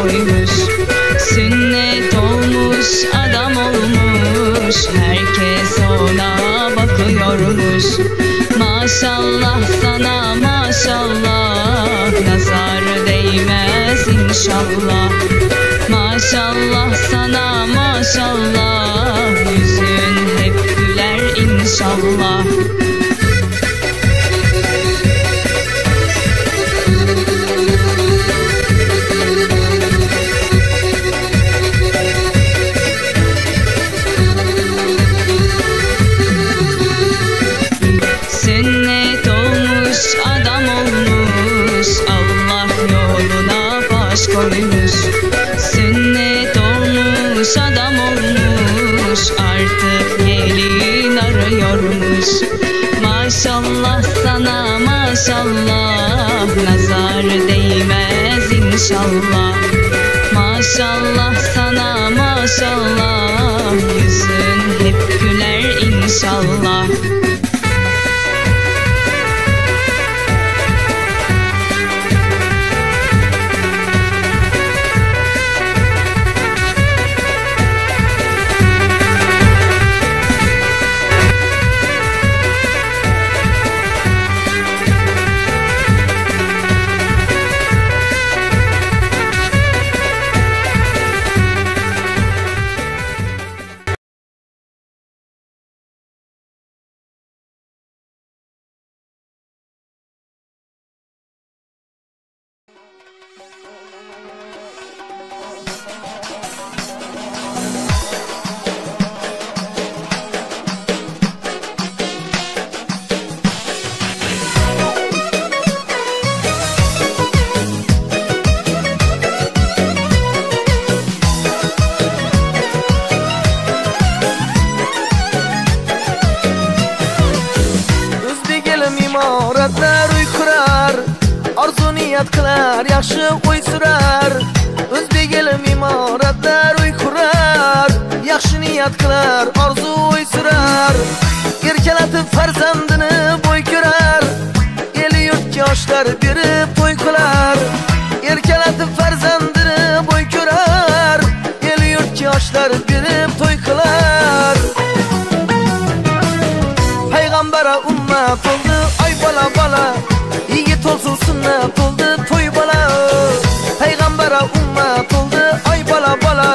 koymuş. Sünnet olmuş, adam olmuş, herkes ona bakıyormuş. Maşallah sana maşallah, nazar değmez inşallah. Maşallah sana maşallah, yüzün hep güler inşallah. Sünnet olmuş, adam olmuş, Allah yoluna baş koymuş. Sünnet olmuş, adam olmuş, artık gelin arıyormuş. Maşallah sana maşallah, nazar değmez inşallah. Maşallah sana maşallah, yüzün hep güler inşallah. O'zbek elim imoratlar uy qurar, orzu niyat qilar, yaxshi o'y surar. O'zbek elim imoratlar uy qurar, yaxshi niyat qilar, orzu o'y surar. Erkalatib farzandini bo'y ko'rar, eli yurtga yoshlar berib to'y qilar. Erkalatib farzandini bo'y ko'rar, eli yurtga yoshlar berib to'y qilar. Payg'ambara ummat oldi, oy bola bola, yigit olsun sunnat oldi, to'y bola. Payg'ambara ummat oldi, oy bola bola,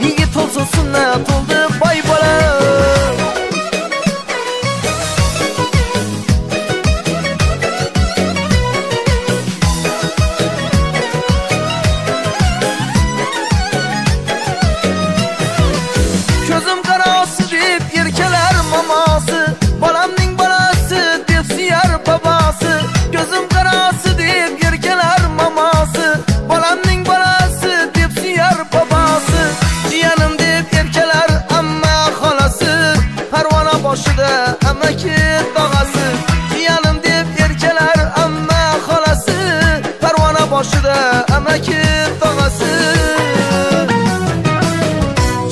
yigit olsun sunnat oldi, boy bola. Ko'zim qarasi deb erkalar mamosi, bolamning bolasi deb suyar bobosi. Ko'zim qarasi deb erkalar mamosi, bolamning bolasi deb suyar bobosi. Jiyanim deb erkalar amma xolasi, parvona boshida amaki tog'asi. Jiyanim deb erkalar amma xolasi, parvona boshida amaki tog'asi.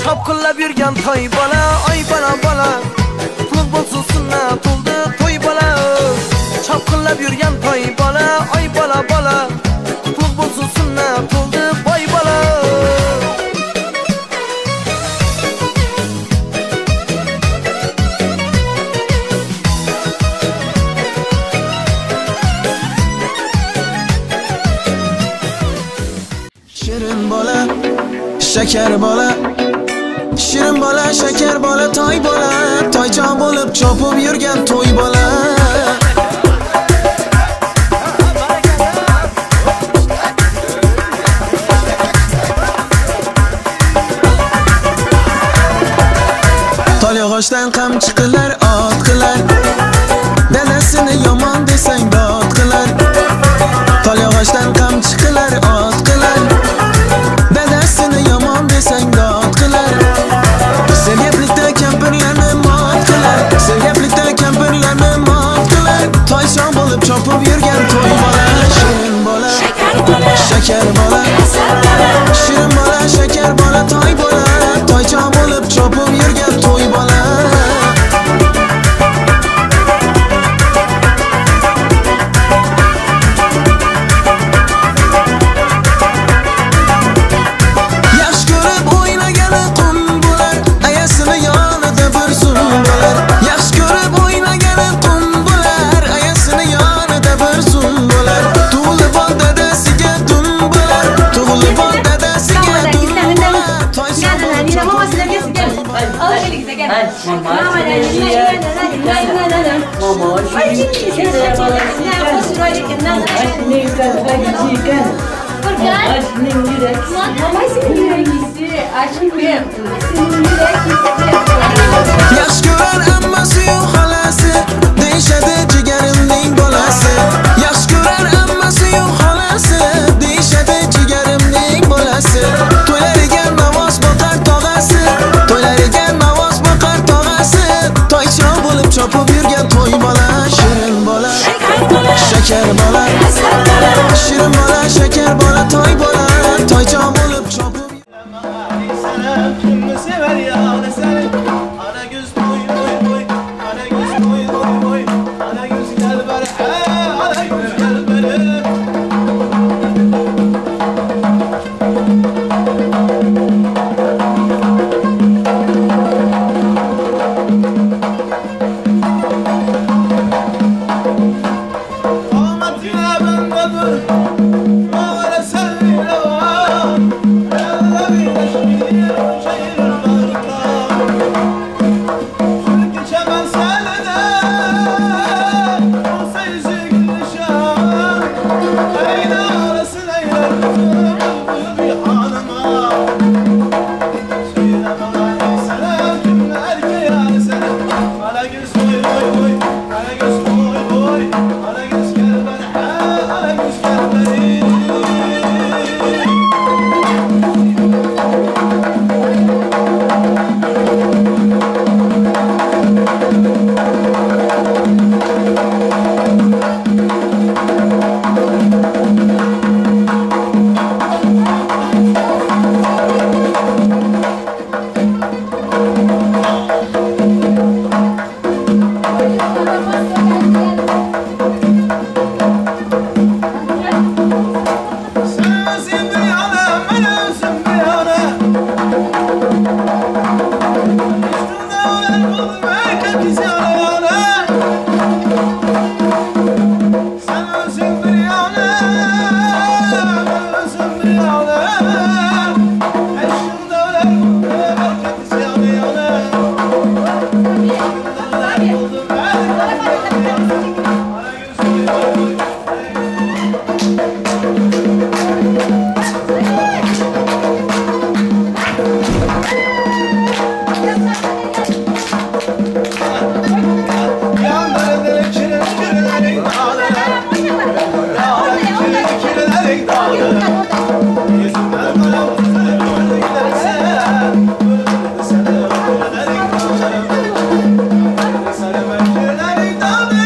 Chopqillab yurgan toy bola, oy bola bola, qutlug' bo'lsin sunnat bo'ldi to'y bola. Chopqillab yurgan toy bola, oy bola bola, qutlug' bo'lsin sunnat bo'ldi boy bola. Shirin bola, shakar bola, shirin bola, shakar bola, toy bola, toychoq bo'lib chopib yurgan to'y bola. Tol yog'ochdan qamchi qilar, ot qilar, dadasini yomon desang dod qilar. Tol yog'ochdan qamchi qilar, ot qilar, dadasini yomon desang dod qilar. Sergaplikda kampirlarni mot qilar, sergaplikda kampirlarni mot qilar. Toychoq bo'lib chopib yurgan to'y bola. Shirin bola, shakar bola, shirin bola, shakar bola, toy bola, toychoq bo'lib chopib yurgan to'y bola. Yaxshi ko'rar ammasi-yu xolasi, deyishadi jigarimning bolasi. Yaxshi ko'rar ammasi-yu xolasi, deyishadi jigarimning bolasi. To'ylariga namoz boqar tog'asi, to'ylariga namoz boqar tog'asi. Toychiroq bo'lib chopib yurgan to'y bola, shirin bola, shakar bola, shirin bola, shakar bola, toy bola, toychoq bo'lib chopib Kimni sever yâre seni? Ana göz boy boy boy, ana göz boy boy boy, ana göz gel beri, ana göz gel beri. Ahmet yine bende dur, mağara sevgiyle var. Elle birleşmiyor, şehir bağrında. Çünkü çemen senede, olsa yüzü gülüşen. Eyle arasın eyler, bir hanıma. Söyle bana ey selam, kimle erkeğe selam. Ana göz boy boy boy, ana göz boy boy, ana göz gel bana, ana göz gel beni. Sen özün bir yana, ben özüm bir yana. Üstünde ölen buldum erkek yana yana. Sen özün bir yana, ben özüm bir yana. Eşkinde ölen buldum erkek yana yana. Üstünde ölen buldum erkek yana yana. Ana göz boy boy boy. Yanları kirin kirlerin dağları, kirin kirlerin dağları. Yüzümden kalem tutup gidersen, seni öldürelim dağları. Seni kirlerin dağları.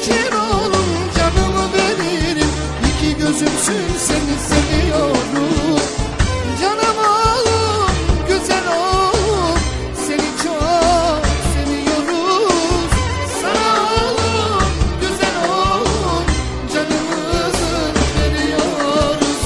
Şeker oğlum canımı veririm. İki gözümsün seni seviyorum. Canım oğlum, güzel oğlum, seni çok seviyoruz. Sana oğlum, güzel oğlum, canımızı veriyoruz.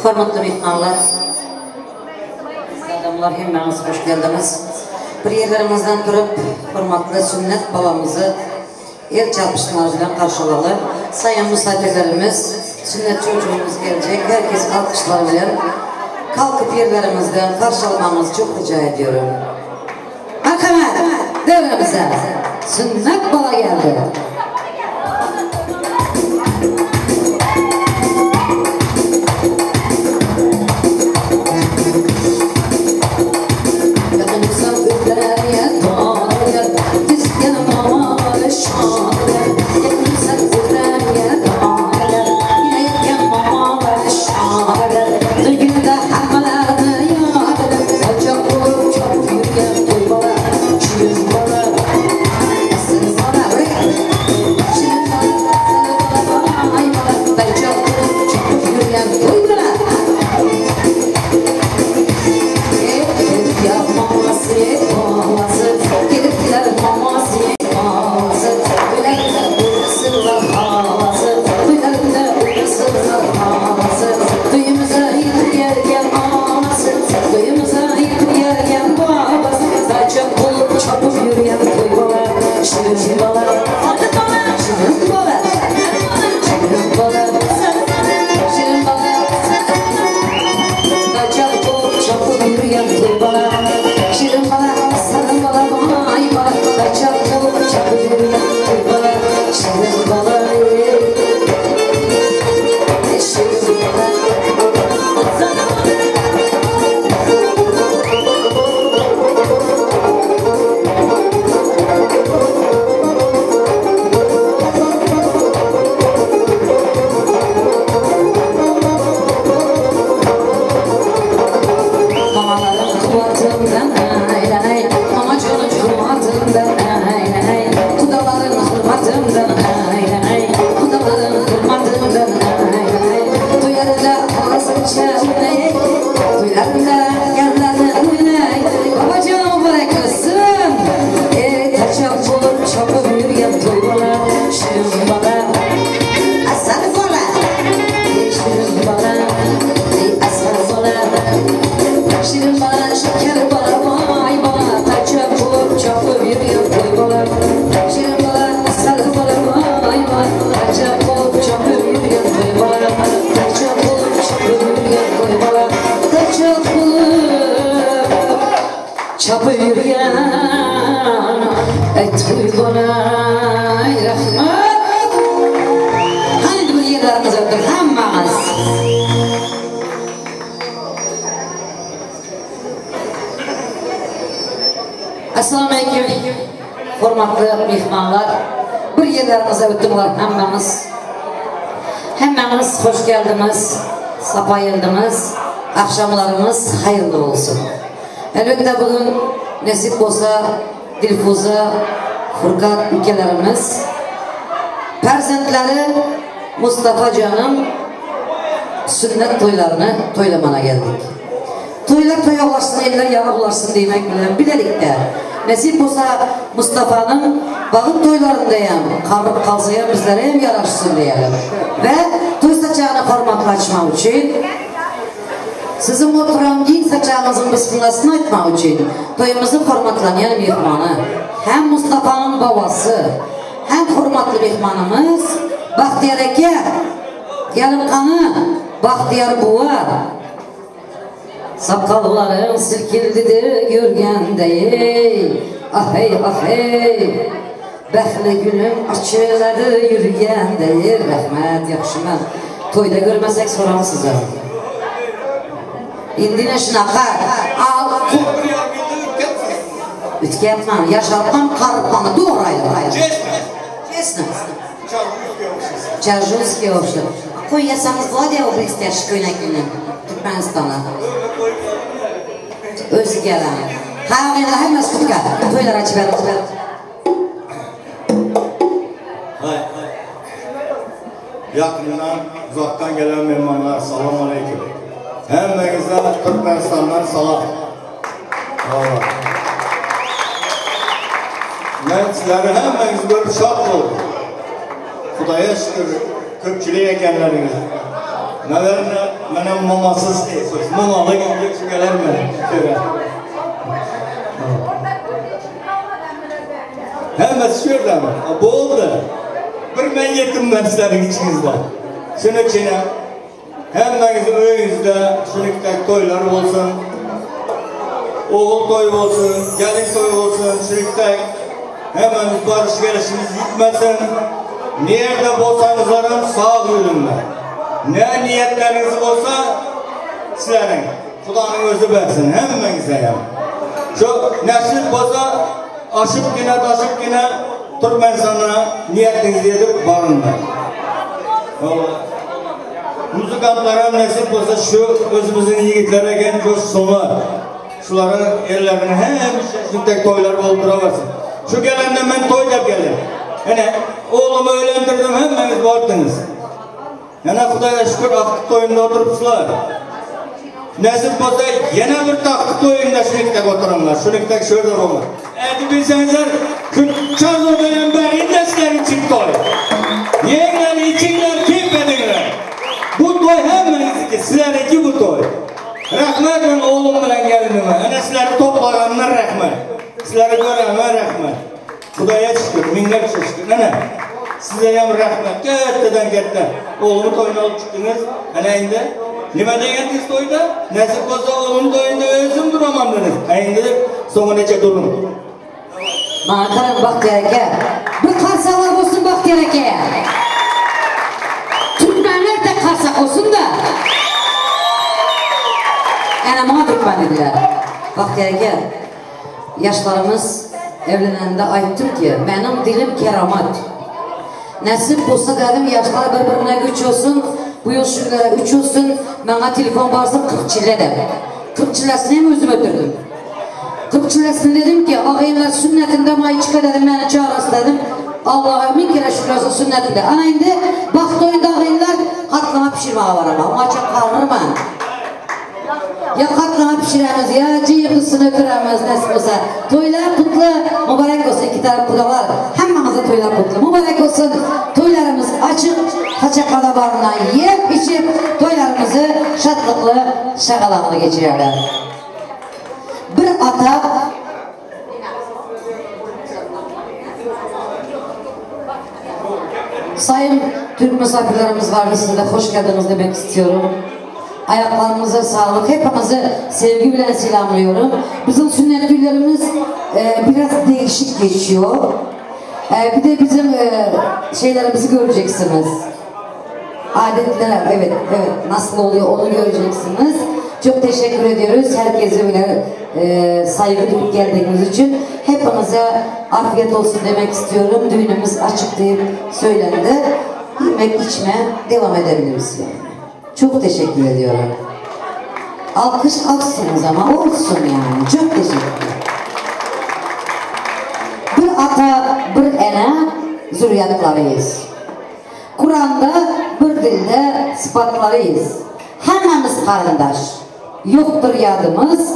Hormatly myhmanlar, Eziz adamlar hemmäňiz hoş geldiňiz. Bir ýerlerimizden turup hormatly sünnet balamyzy el çarpyşmalar bilen garşylaly. Saýyn musafirlerimiz, sünnet çojugymyz geljek herkes alkyşlar bilen kalkyp ýerlerimizden garşy almagyňyzy çok rica ediyorum. Marhamat, döwremize sünnet bala geldi. Akşamlarımız hayırlı olsun. Elbette bugün nesip olsa Dilfuza, Furkat ülkelerimiz, perzentleri Mustafa Can'ın sünnet toylarını toylamana geldik. Toylar toya ulaşsın, eller yağa ulaşsın demek bilen bilelik de. Nesip olsa Mustafa'nın bağın toylarındayam, karıp kalsaya bizlere hem yaraşsın diyelim. Ve toy saçağını formatla açmak için Sizin oturan giň saçagyňyzyň bismillasyny aýtmak üçin toýumyzyň hormatlanýan myhmany, hem Mustafanyň babasy, hem hormatly myhmanymyz Bagtyýar eke, geliň gany, Bagtyýar buwa. Sakgallaryň silkildi-de görgende-eý, ah-eý, ah-eý. Bəhli gülüm açylady ýürgende-eý, rehmet, ýagşymy? Toýda görmesek soraň size. Indi ine şunaka, al, Ütgäpman, ýaşartman, garypmany dogry aýdyň. Честно. Çarjunskiý ogşy. Koýýasaňyz bolýa o blestýaşşy köýnekini Türkmenistana. Özi gelen. Ha, gyzlar hemmesi kutka. Toýlar açyp beriň. Hay. Ýakyndan, uzakdan gelen myhmanlar, salam aleýkum. Hemmäňize Türkmenistandan salam. Hawa. Men sizleri hemmäňizi görüp şat boldum. Hudaýa şükür, köpçülik ekenleriňiz. Nawerno, menem mamasyz, mamaly geljek şu geler meni. Şöyle. Hemmesi şu ýerde mi? Boldy. Bir men ýetim men sizleriň içiňizde. Şunuň üçin hem hemmäňiziň öýüňizde şunuňdäki toýlar bolsun. Ogul toýy bolsun, gelin toýy bolsun, şunuňdäki hemmämiz baryş gelişimiz ýitmesin. Nirde bolsaňyzlaram sag ýörüňler. Ne niýetleriňiz bolsa sizleriň Hudanyň özi bersin hemmäňize hem. Şu nesip bolsa aşyp gine daşyp gine Türkmenistana niýetiňizi edip baryňlar. Muzykantlara nesip bolsa şu özümiziň ýigitler eken coşsunlar. Şularyň ellerine hemişe şu tek toýlar bolup durabersin. Şu gelende men toý dep geldim. Ene oglumy öýlendirdim hemmäňiz bardyňyz. Ene Hudaýa şükür aktyk toýunda oturypsylar. Nesip bolsa ýene bir taktyk toýunda şunikdek oturanlar, şunikdek şu ýerde bollar. Ädi bilseňizler, şu çarladaýan bäri indi sizler üçin toý. Ýeňler, içiňler, keýp ediňler. Bu toý hemmäňizniki, sizlerinki bu toý. Rahmet men oglum bilen gelinime. Ene sizleri toplaganyna rahmet. Sizleri görenime rahmet. Hudaýa şükür, minlerçe şükür. Ene, size hem rahmet. Ketdeden ketde. Oglumy toýuna alyp çykdyňyz. Ene indi nime diýendiňiz toýda? Nesip bolsa oglum toýunda özüm duraman diýdiniz. A indi soňa neçe duruň. Maňa garaň Bagtyýar eke. Bir karsaklar bolsun Bagtyýar eke. Türkmenler de karsak bolsun-da. Ene muňa türkmen diýdiler. Bagtyýar eke. Ýaşlarymyz evlenende aýtdym ki, meniň dilim keramat. Nesip bolsa dedim ýaşlar bir-birine güç olsun, bu ýyl şunlara üç olsun, maňa telefon barsyn 40 çille dep. 40 çillesini hem özüm ötürdim. 40 çillesini dedim ki, ağaylar sünnetinde maýçyka dedim, meni çağırsın dedim. Allaha min kere şükür olsun sünnetinde. Ana indi bagt toýunda ağaylar gatlama pişirmäge baraman. Maça kalyrman. Ýa gatlama pişiremiz, ýa jygysyny ötüremiz, nesip bolsa. Toýlar gutly, mübarek bolsun iki tarap gudalar. Hemmäňize toýlar gutly, mübarek bolsun. Toýlarymyz açyk, saçaklarda baryndan ýep içip, toýlarymyzy şatlykly, şagalaňly geçirerler. Bir ata Sayın Türk misafirlerimiz vardı, size de hoş geldiniz demek istiyorum. Ayaklarınıza sağlık. Hepinizi sevgi bilen selamlıyorum. Bizim sünnet düğünlerimiz e, biraz değişik geçiyor. E, bir de bizim e, şeylerimizi göreceksiniz. Adetler, evet, evet. Nasıl oluyor onu göreceksiniz. Çok teşekkür ediyoruz. Herkese bile e, saygı duyup geldiğiniz için. Hepinize afiyet olsun demek istiyorum. Düğünümüz açık deyip söylendi. Yemek içme devam edebiliriz yani. Çok teşekkür ediyorum. Alkış alsınız ama olsun yani. Çok teşekkür ederim. Bir ata, bir ene zürriyatlarıyız. Kuranda bir dilde sıfatlarıyız. Hemmemiz karındaş. Yoktur yadımız.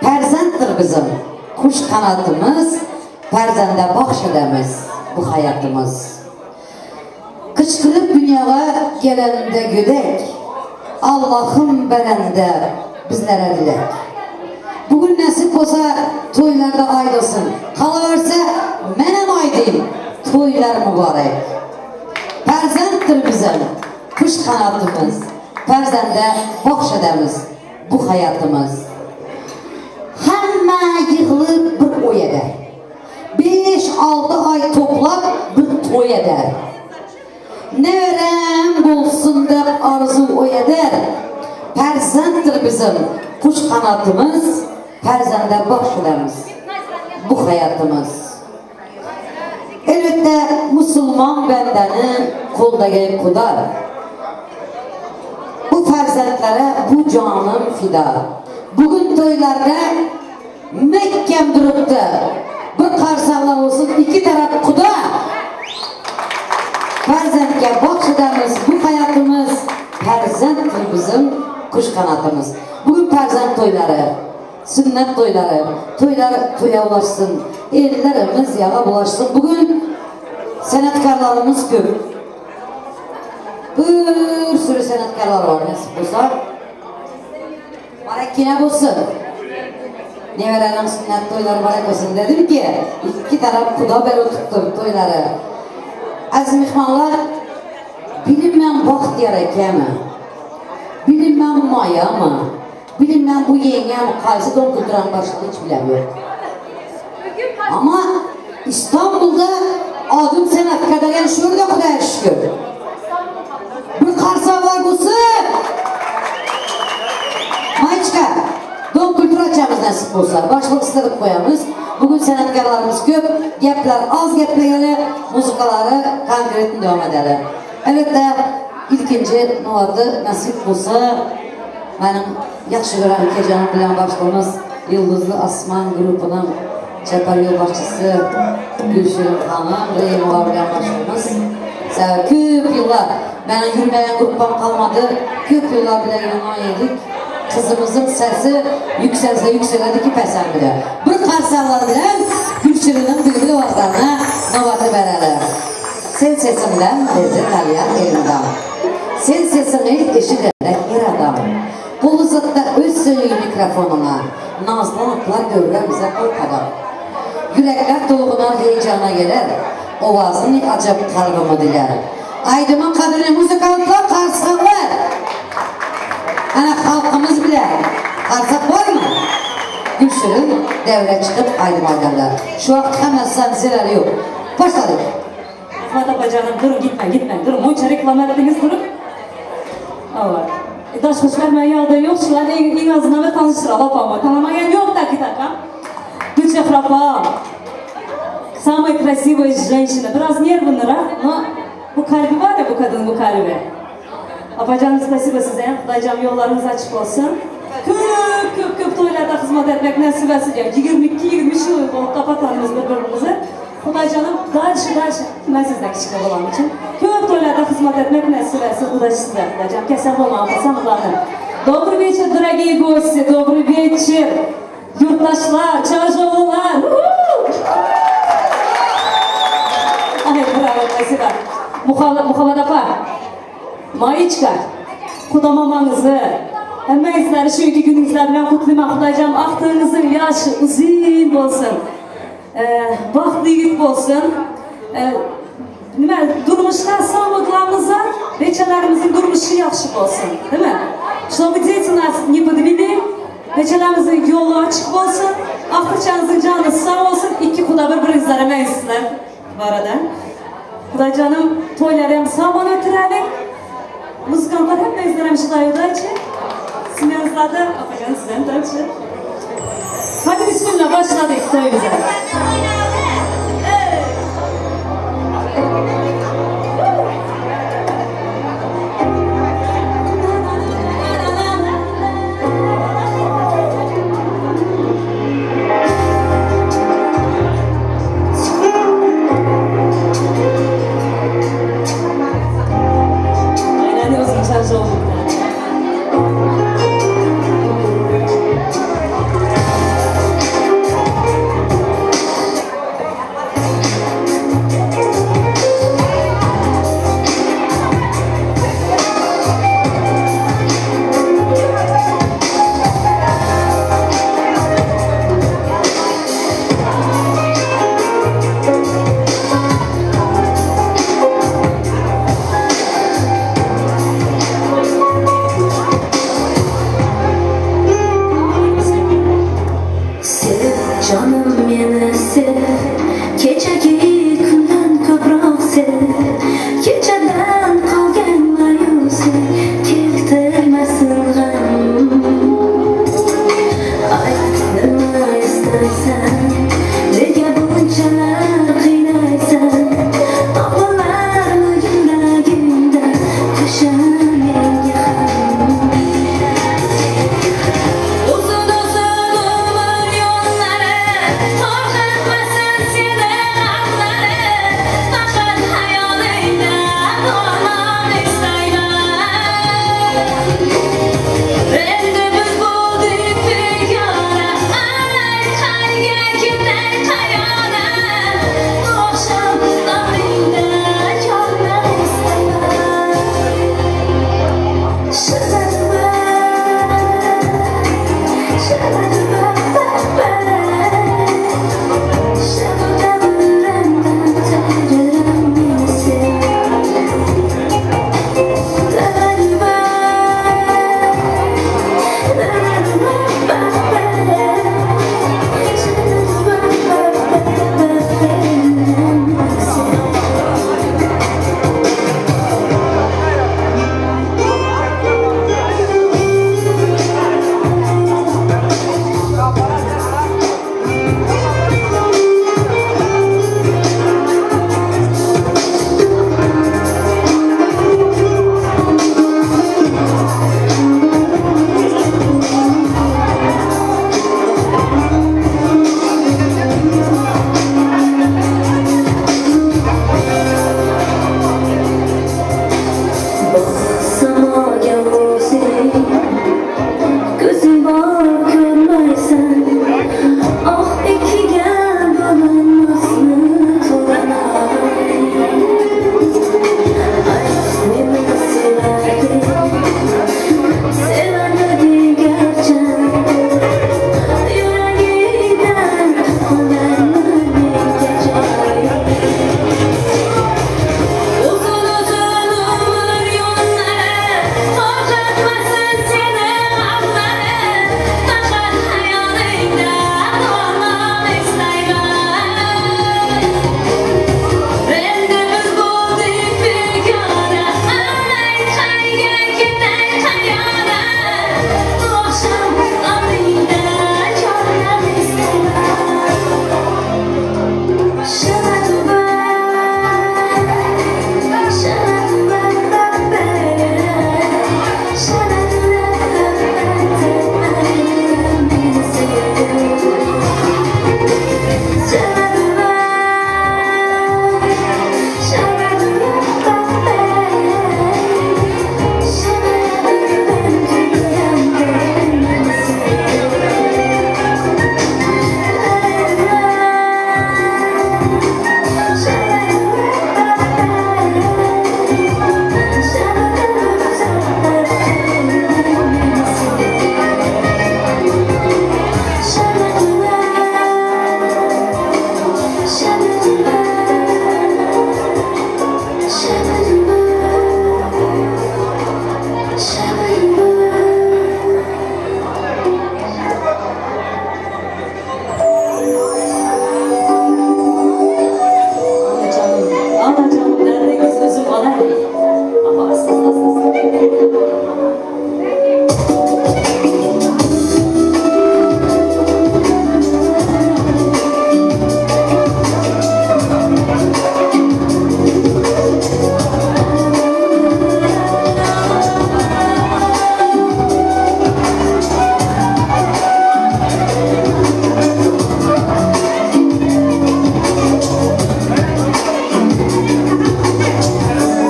Perzenttir bizim. Kuş kanatımız. Perzende bahşedemiz bu hayatımız. Kıçkırıp dünyaya gelende güdek. Allah'ım berende bizlere dilek. Bugün nasip olsa toylarda aydılsın. Kalıverse menem aydayım. Toylar mübarek. Perzenttir bizim kuş kanatımız. Perzende bahşedemiz bu hayatımız. Hemme yığılıp bir oy eder. 5-6 ay toplap bir toy eder. Nerem bolsun dep arzu oy eder. Perzenttir bizim kuş kanatımız. Perzende bahşedemiz bu hayatımız. Elbette Musulman bendeni kolda gelip kudar. Bu ferzentlere bu canım fida. Bugün toylarda Mekkem duruptu. Bir karsaklar olsun iki taraf kuda. Perzentke bahşedemiz bu hayatımız. Perzenttir bizim kuş kanatımız. Bugün perzent toyları, sünnet toyları, toylar toya ulaşsın. Ellerimiz yağa bulaşsın. Bugün senetkarlarımız köp. Bir sürü. sürü sanatkarlar var nasip bolsa. Barakine bolsun. Neberelerim sünnet toyları barak olsun dedim ki iki taraf kuda beri tuttum toyları. Aziz mehmonlar, bilinmem Bahtiyar akami, bilinmem Maya mı, bilinmem bu yengem qaysi dom kulturanın başlığı hiç bilemiyorum. Ama İstanbul'da adım sanatkar degan şurada Xudoga şükür. Bir qarsak bo'lsin. Maychka, dom kultura ochamiz nasib bo'lsa. Boshliq qilib qo'yamiz. Bugun san'atkorlarimiz ko'p, gaplar oz gaplagani, musiqalari konkret davom etadi. Albatta, ilkinci navbatda nasib bo'lsa, mening yaxshi ko'rgan ukajonim bilan boshlig'imiz Yulduzli Osmon guruhining chapar yo'lboshchisi Gülşirin xonim Reyimova bilan boshlig'imiz. Ko'p yillar mening yurmagan guruhim qolmadi. Ko'p yillar bilan yomon yedik. Qizimizning sesi yuksalsa yuksaladiki pasam bilan. Bir qarsaqlar bilan Gülşirinning bilbil ovozlarini navbatni beradi. Sen sesin bilan lezzet alyan elimdan. Sen sesini eşiderek er adam. Qol uzatda öz söylüyor mikrofonuna. Nazlı notlar görürler bize korkadan. Yürekler tolğunan heyecana gelir. Ovazın acaba kalbimi diler. Aydımın kadrini müzikantlar qarsaqlar. Ana halkımız bile. Qarsak var mı? Gülşirin devre çıkıp aydım aydarlar. Şu vaqt hemen zirarı yok. Başladık. Rahmat apacanım durun gitme gitme. Durun muncha reklama ettiniz durun. Evet. Daşmışlar ben yağda yok. Şular en, en azından bir tanıştıralım ama. Tanımayan yok da kitaka. Gülşehra apa. Самая красивая женщина. Biraz нервный, но bu kalbi var ya bu kadının bu kalbi. Apacanım spasibo size. Xudoyjon yo'llaringiz açık olsun. Köp köp köp toylarda hizmet etmek nasip etsin. 22-23 yıl oldu kapatalımız birbirimizi. Xudoyjonim дальше дальше ben sizden kichkina bolam için. Köp toylarda hizmet etmek nasip etsin. Xudoy sizler Xudoyjon kasal bo'lmang sog'liqlarni. Добрый вечер, дорогие гости. Добрый вечер. Yurtdoshlar, Charjovlar. Ay, bravo, спасибо. Muhammad apa, Mayichka, Xudo mamangizni, hammangizlarni shu ikki kuningizlar bilan qutlayman. Xudoyjon aqlingizni yoshi uzun bo'lsin. Baxtli yigit bo'lsin. Nima, durmuşda самое главное, bechalarimizning durmushi yaxshi bo'lsin, değil mi? Чтобы дети нас не подвели, bechalarimizning yo'li ochiq bo'lsin, aqlchamizning joni sog' bo'lsin, ikki xudo bir-biringizlar emaysizlar bu arada. Xudojonim to'ylari ham sog' o'tiraylik. Muzikantlar hepinizlere ham желаю удачи. Smenizlarda, opajon siz ham удачи. Hadi bismillah başladık toyumuza. Aynen o'zim charjov.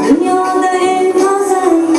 Dünyada en güzel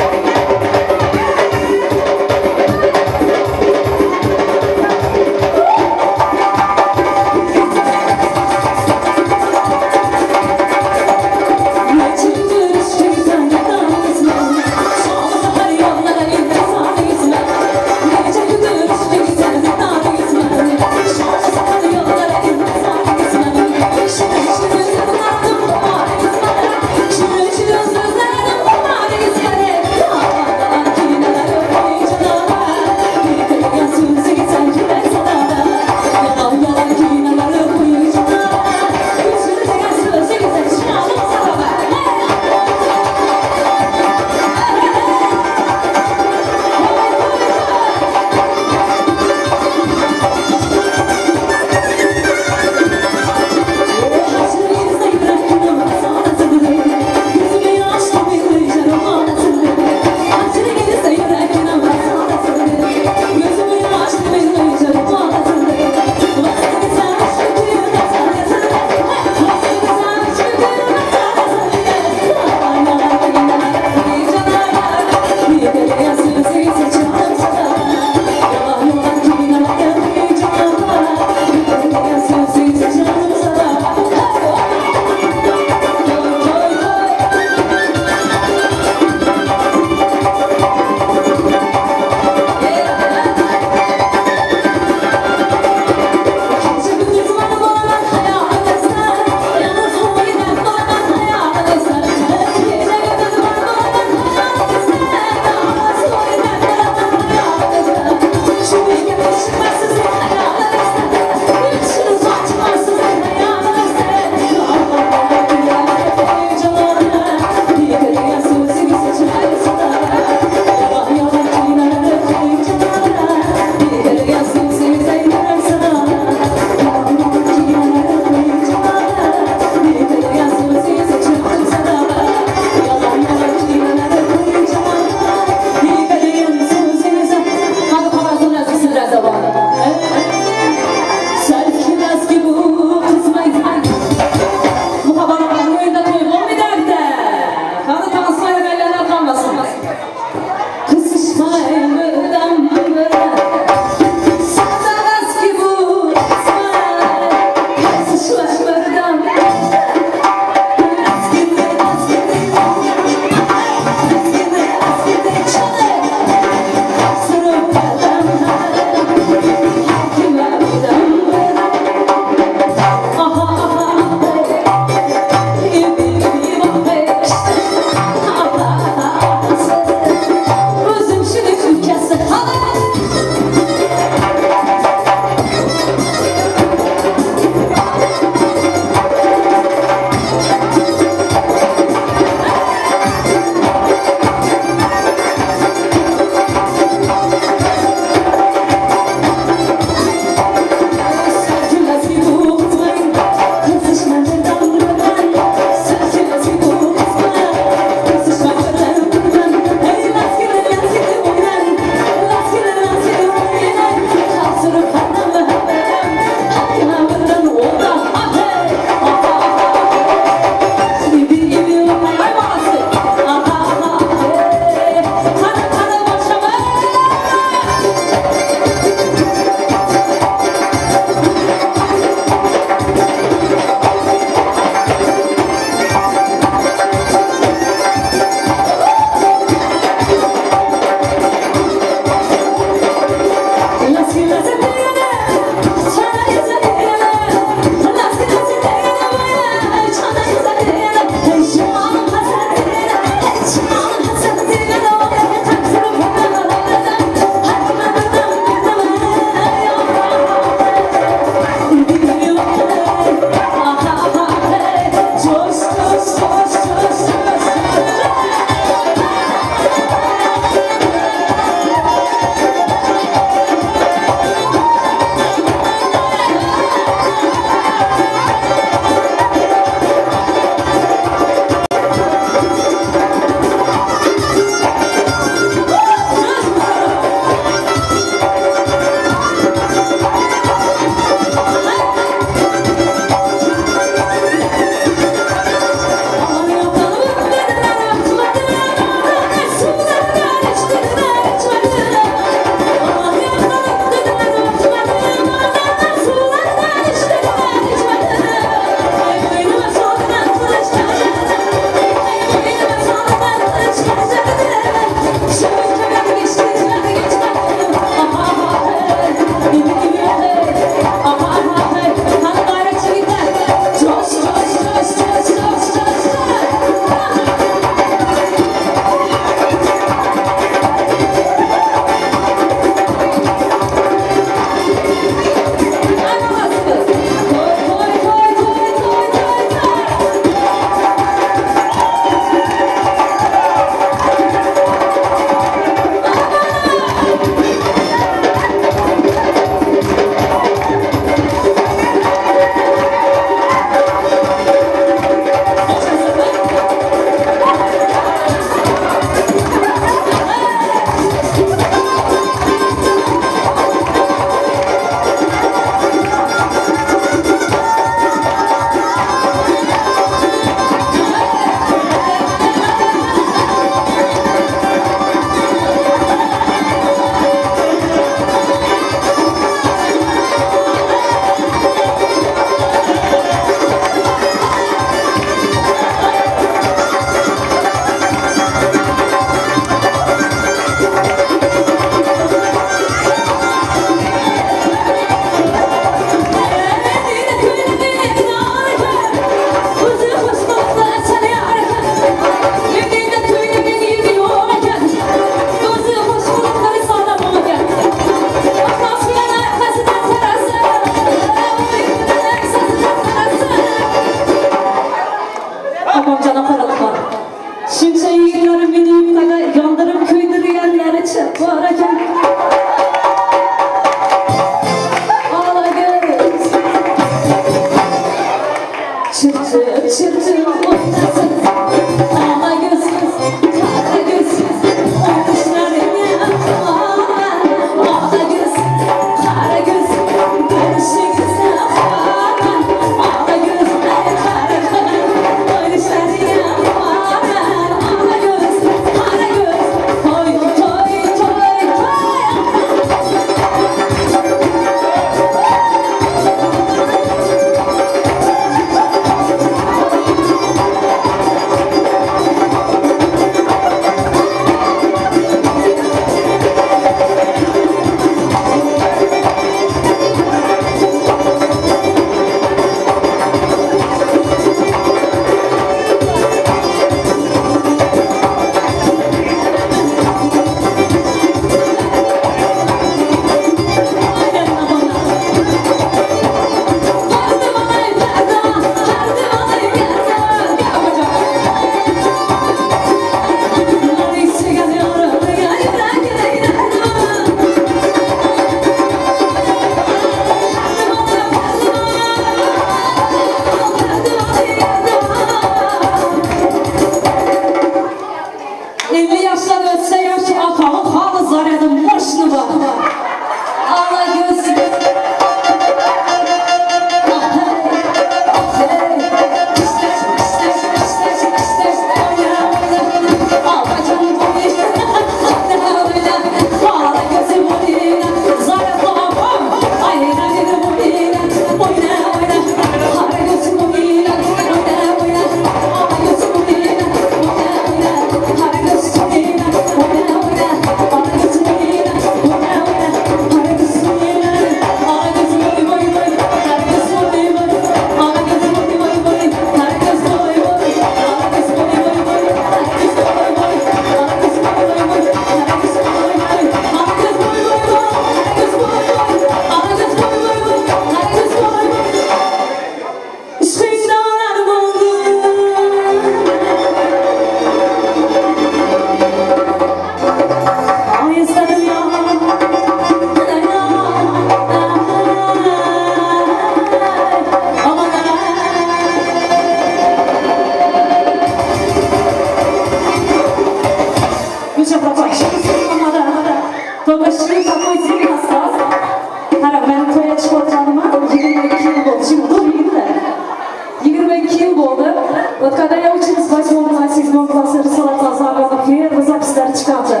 звонкласы Risalat Nazarovanın her zapisleri çıkardı.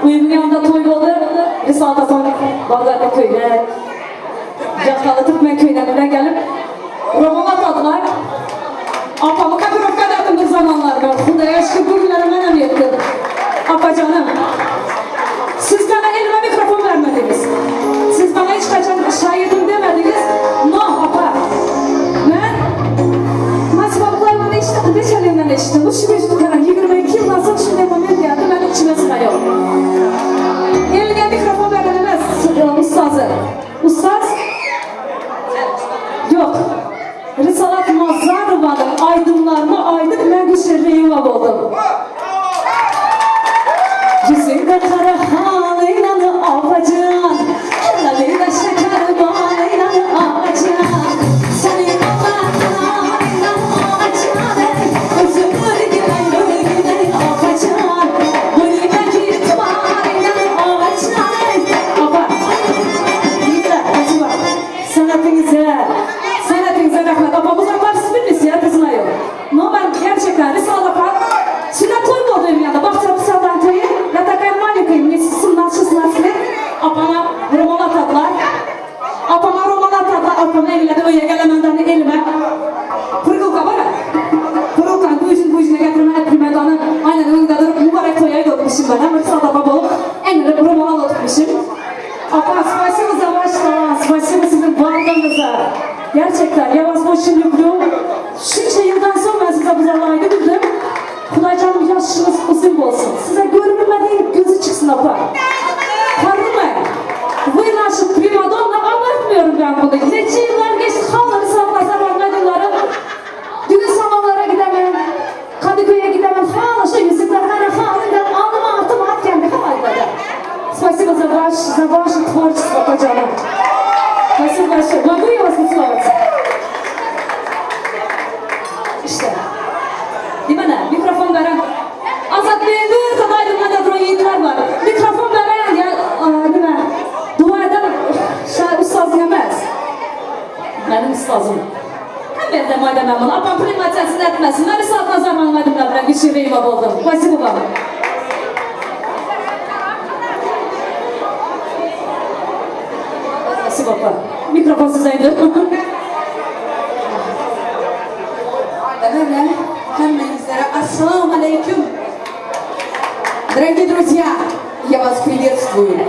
Uyumun yanında toy oldu. Risalat apam Bağdat'ta köyüne, Yakalı Türkmen köyüne gelip roman atadılar. Apamı kapirovka derdim bir zamanlarda. Xudaya şükür bugünlere mən yetdim. Apacanım, siz bana elime mikrofon vermediniz. Siz bana hiç kaçan şairdim demediniz. No apa. Ben Nasip ablayla eşittim, neçə yıldan eşitdim. Bu şimdi karan 22 yıldan sonra şimdi moment geldi, benim içime sığıyor. Eline mikrofon veren emez ustazı. Ustaz? Yok. Risalat Nazarovanın aydınlarını aydın mən Gülşen oldum. Yüzünde kara halıyla apacan, Helaliyle şeker balıyla apacan, Seni Allah'la apacan, Özümür gülen gülgülen apacan, Bunu itibarıyla apacan. Apa, yiğitler, acaba, sanatınıza, sanatınıza rahmet. Apa, bu zatlar siz bilmiyorsunuz ya, kızına yok. No, ben gerçekten Risalat apa, sünnet toy mu oluyor yanında? Bakacağım Risalat'tan toyu, я такая маленькая, мне 17-16 лет, apama roman atadılar. Apama roman atadılar, apam evledi, öye gelemenden elime. Pırgılka var ya, pırgılkanı bu yüzün bu yüzüne getirme, primedanı aynen önünde durup mübarek toya tutmuşum ben. Hem Risalat apa olup, en roman tutmuşum. Apa, спасибо за ваш талант, спасибо sizin varlığınıza. Gerçekten, я вас очень люблю. Şunca yıldan sonra ben size bu zamanı bildim. Xudaycanım yaşınız uzun olsun. Size görünmediğin gözü çıksın apa. Karılmayın. Вы наша primadonna, abartmıyorum ben bunu. Neçe yıllar geçti, hala Risalat Nazarovanın aydınları. Düğün salonlara gidemem, Kadıköy'e gidemem. Hala şu yüzükler, hala hala ben alnıma attım, at kendi halayladı. Спасибо за ваш, за ваше творчество, canım. Спасибо большое. Могу я вас поцеловать? İşte. Değil mi? Mikrofon veren. Azat Bey'in bir kadar aydınlarda duran yiğitler var. Mikrofon veren ya, değil mi? Dua eden ustazım emez. Benim ustazım. Hem ben de madem ben bunu. Apam primatiyasını etmesin. Ben Risalat Nazarovanın aydınlar bilen güçlü oldum. Спасибо вам. Спасибо, apa. Mikrofon sizeydi. Ассаламу алейкум. Дорогие друзья, я вас приветствую.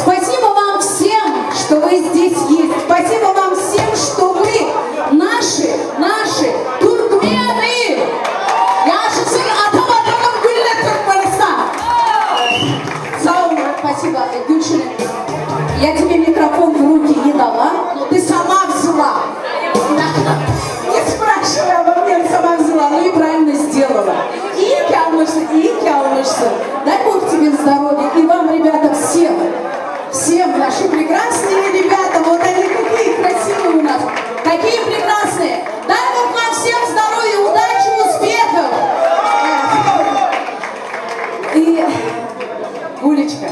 Спасибо вам всем, что вы здесь есть. Спасибо вам всем, что вы наши, наши туркмены. Yaşasın ata vatanım gülle Türkmenistan. Sağ olun, спасибо, Гюльшин. Я тебе микрофон в руки не дала, но ты сама взяла. Не спрашивай обо мне, сама взяла, ну и правильно сделала. İyi ki almışsın, iyi ki almışsın. Дай Бог тебе здоровья и вам, ребята, всем. Всем наши прекрасные ребята, вот они какие красивые у нас, какие прекрасные. Дай Бог вам всем здоровья, удачи, успехов. И, Гулечка,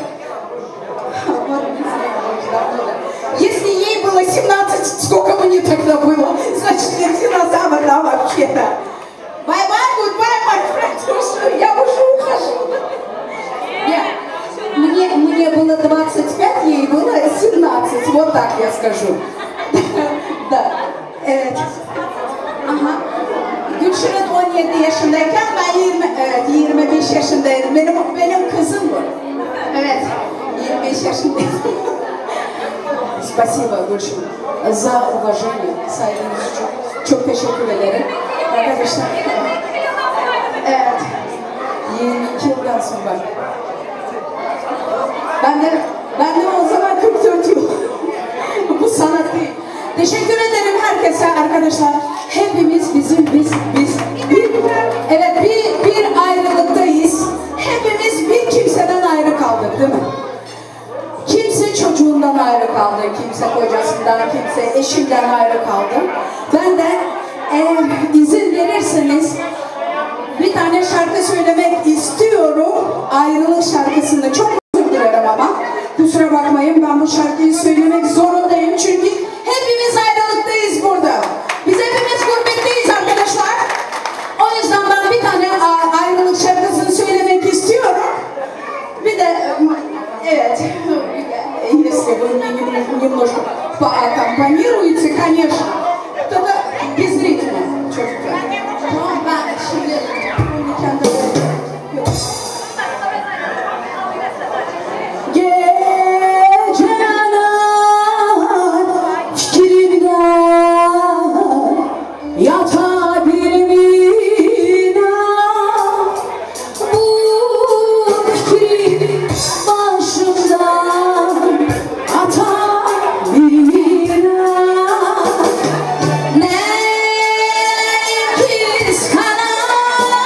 если ей было 17, сколько мне тогда было? Значит, не динозавр, да, вообще-то. Bye-bye, goodbye, my friend. Я уже ухожу. Нет, мне, мне было 25, ей было 17. Вот так я скажу. Да. Ага. Gülşirin 17 yaşındayken ben 20, evet, 25 yaşındaydım. Benim, benim kızım bu. Evet, 25 yaşındaydım. Спасибо, Gülşin, за уважение. Saygınız için çok teşekkür ederim. Arkadaşlar, evet, 22 yıldan sonra. Ben de, ben de o zaman 44 yıl. Bu sanat değil. Teşekkür ederim herkese arkadaşlar. Hepimiz bizim, biz, biz, bir, evet bir, bir ayrılıktayız. Hepimiz bir kimseden ayrı kaldık değil mi? Kimse çocuğundan ayrı kaldı, kimse kocasından, kimse eşinden ayrı kaldı. Ben de eğer izin verirseniz bir tane şarkı söylemek istiyorum. Ayrılık şarkısını çok özür dilerim ama kusura bakmayın ben bu şarkıyı söylemek zorundayım çünkü hepimiz ayrılıktayız burada. Biz hepimiz gurbetteyiz arkadaşlar. O yüzden ben bir tane Şimdi bu mekanda yok. Geceler fikrinden yatabilmem. Bu fikri başımdan atabilmem. Ne kıskanam.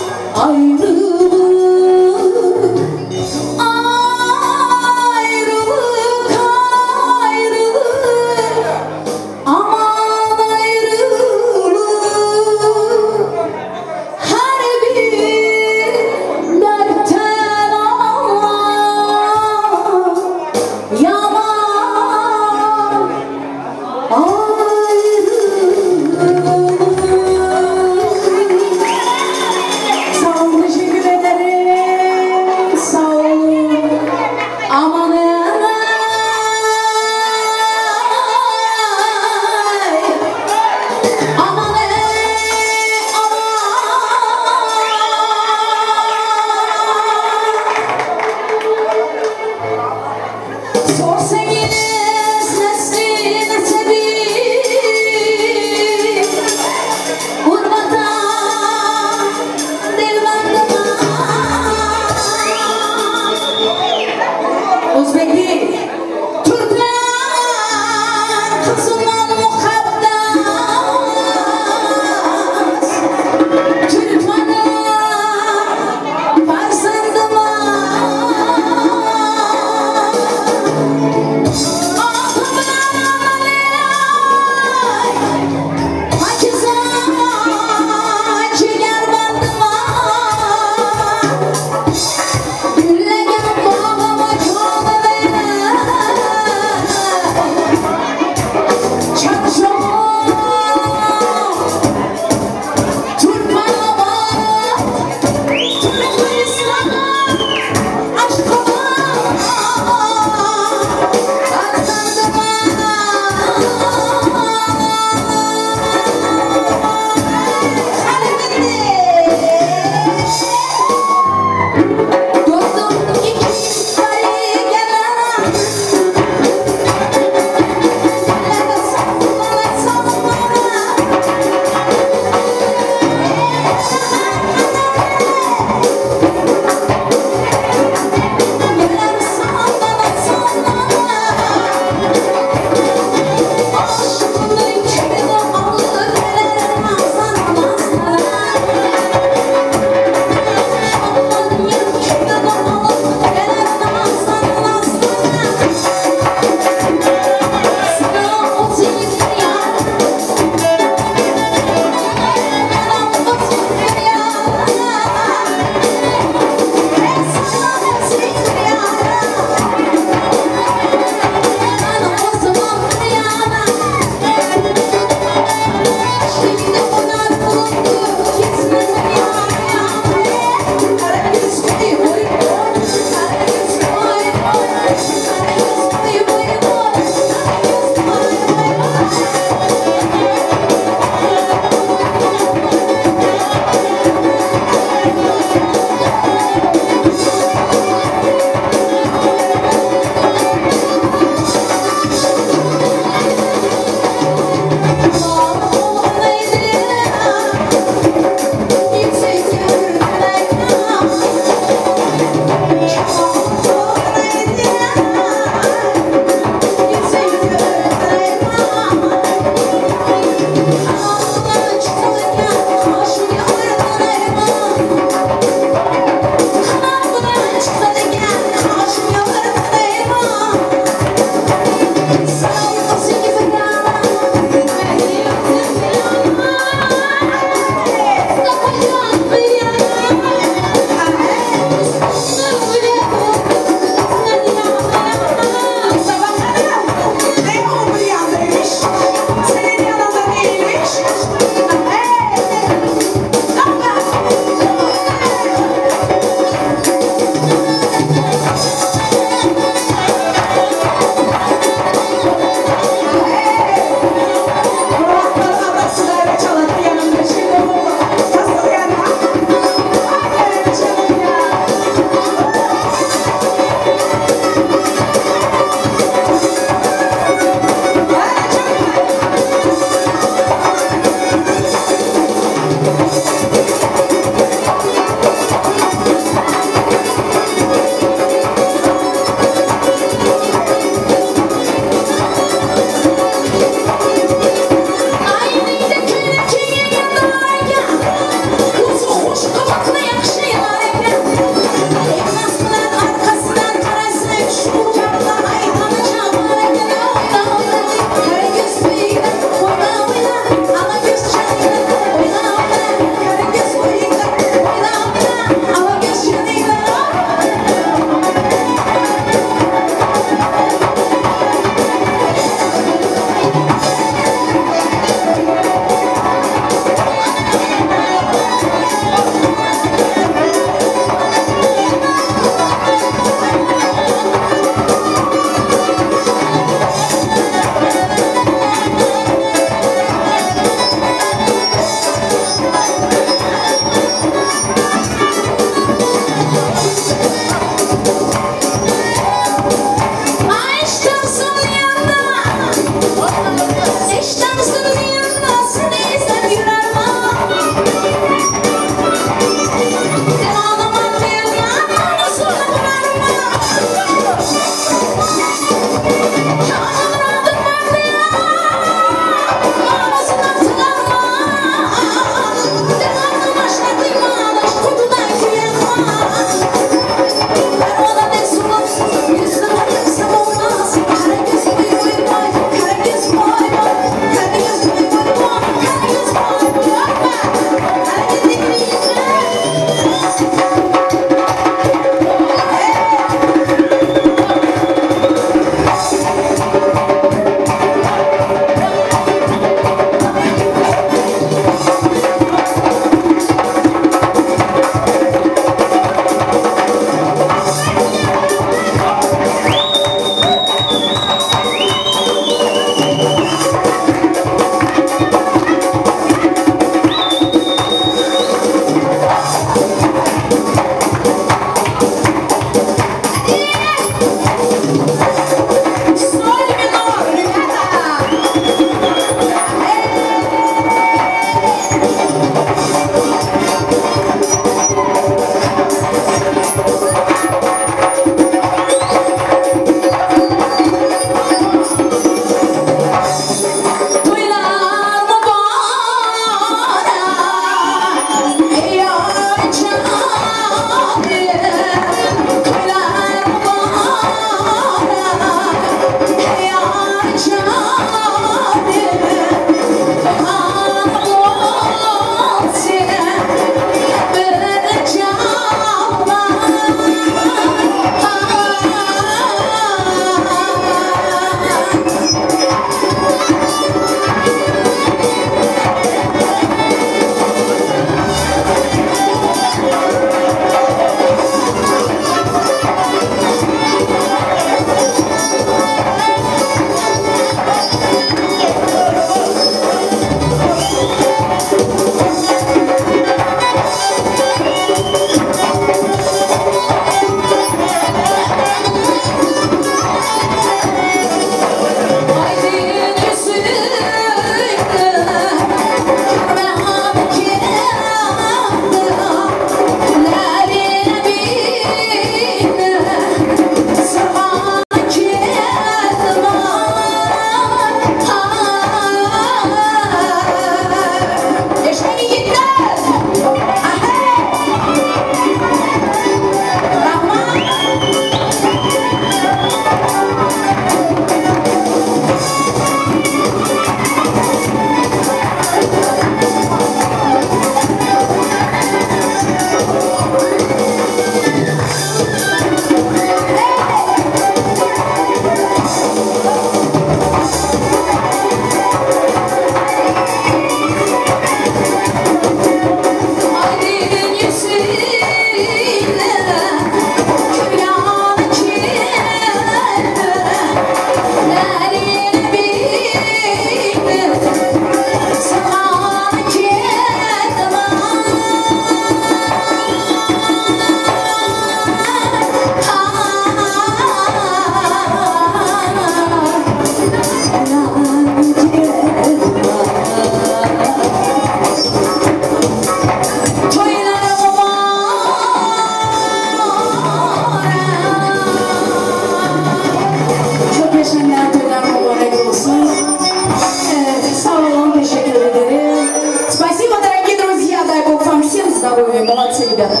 Ребята.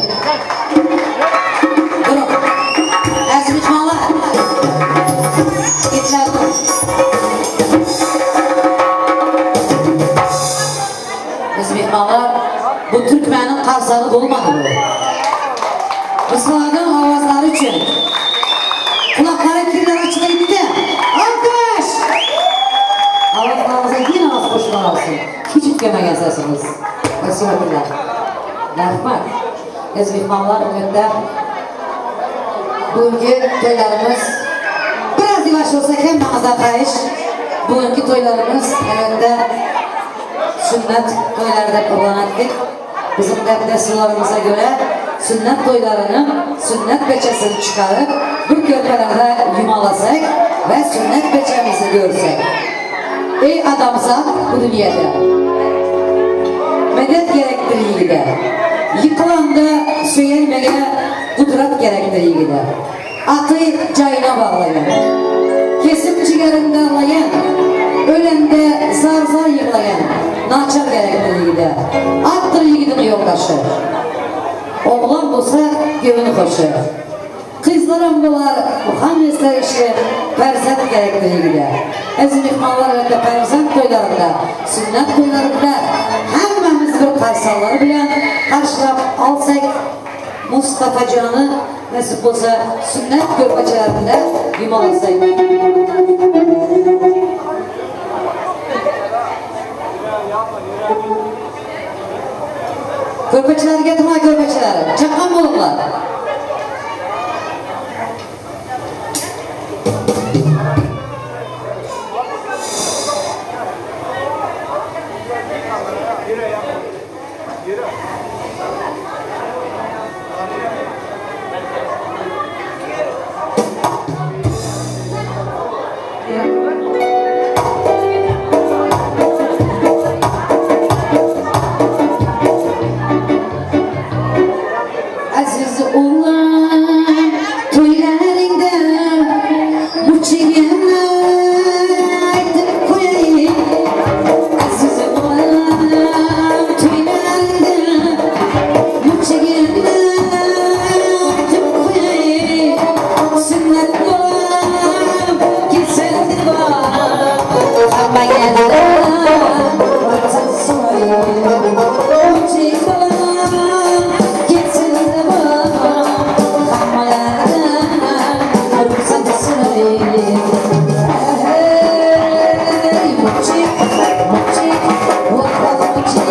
Durun. Aziz mehmonlar. Yigitlar, durun. Aziz mehmonlar, bu Türkmenin qarsağı bolmady bu. Bizlarning ovozlari uchun. Quloqlari kirlar açılır gitti. Alkış! Ovozlarimizga yana ovoz qo'shib olsin. Hech o'tganmagan sesimiz. Спасибо, Rahmat. Aziz mehmonlar, albatta bugungi to'ylarimiz biraz yavaş olsak hammamizdan xahish. Bugungi to'ylarimiz albatta sunnat to'ylari deb e'lon Bizim dasturlarimizga ko'ra sunnat to'ylarini sunnat bechasini chiqarib bir ko'rpalarda yumalasak va sunnat bechamizni ko'rsak. Ey adamzat bu dunyoda medet gerektir yigide. Yıkılanda söyelmege kudret gerektir yigide. Atı cayına bağlayan, kesip ciğerinde alayan, ölende zar zar yığlayan naçar gerektir yigide. Attır yigidin yoldaşı. Oğlan bolsa gönül hoşu. Kızlarım bular, muhannesler işi perzent gerektir yigide. Aziz mehmonlar ve perzent toylarında, sünnet toylarında hammamiz bir qarsalları bilan qarshılap alsak Mustafa Can'ı nasip olsa sünnet körpeçelerinde yumalasak. Körpeçeler getirme körpeçeleri. Çakan bolurlar. Aziz oğlan toylarında muçigini aytib qo'yay. Aziz oğlan toylarında muçigini aytib qo'yay. Sunnat bo'lib kesildi hammaganda ruxsat so'ray. Muchik bolam kesildi hammalardan ruxsat so'ray. Hey muchik, muchik, vah muchik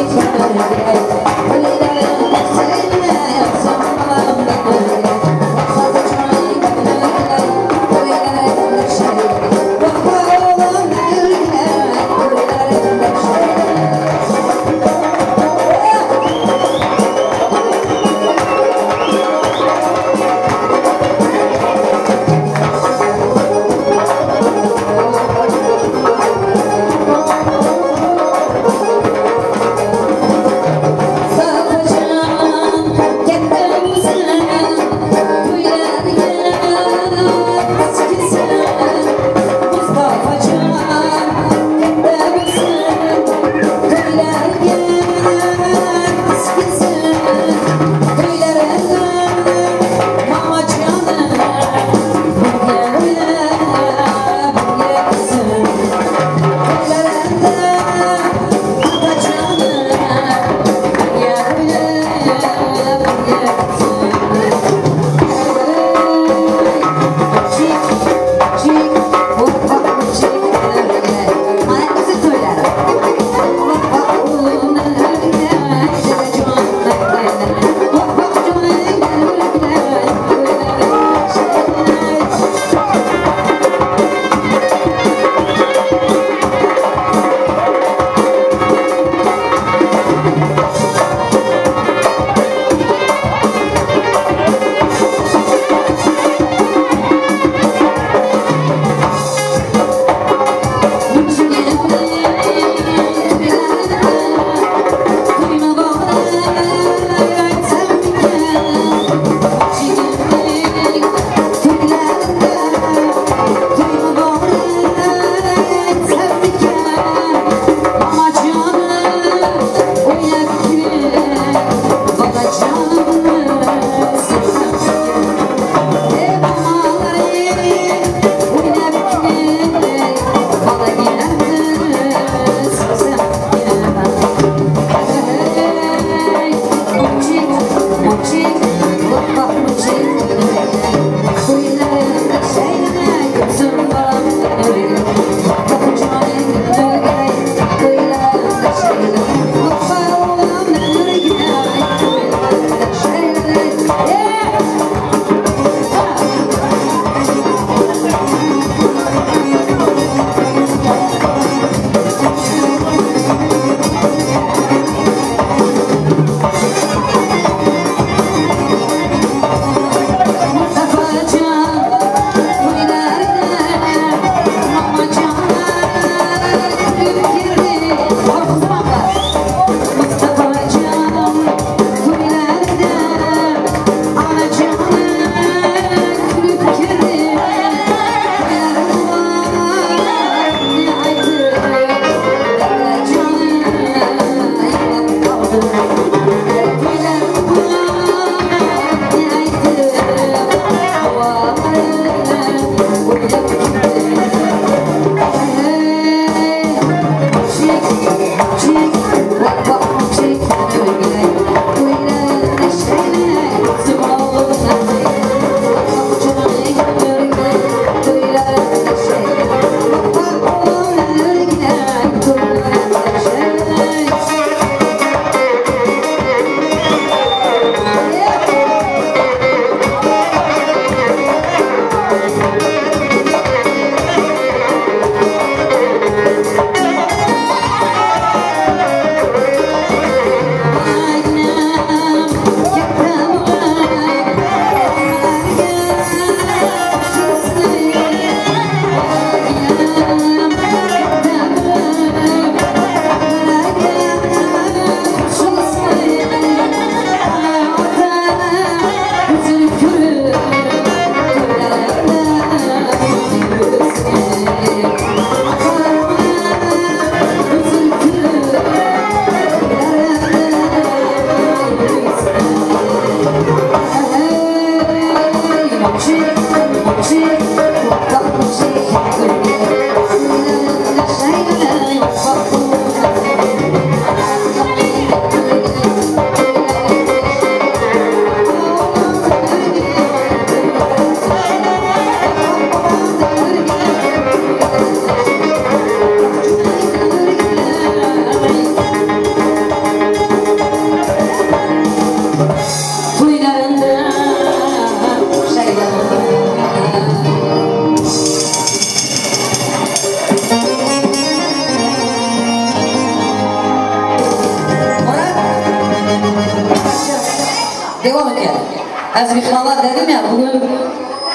Aziz mehmonlar dedim ya, bugun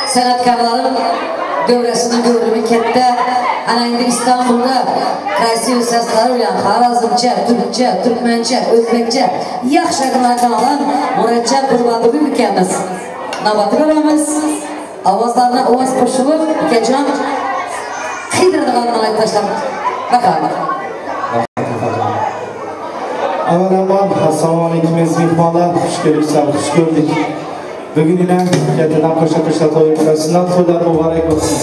san'atkorlarning davrasini gördüm katta. Ana endi Istanbulda красивый sesleri bilan Xorazmcha, Turkcha, Turkmancha, O'zbekcha yaxshi aytadigan olan Muratjon Qurbonov ukamiz. Navbatga beramiz. Ovozlarına ovoz qo'shilib, ukajon qiydiradiganini aytib tashlab bakalım. Avvalambor assalomu alaykum aziz mehmonlar, xush kelibsizlar, xush ko'rdik. Bugun ina kattadan qo'sha qo'sha to'y qilasiz. To'ylar muborak bo'lsin.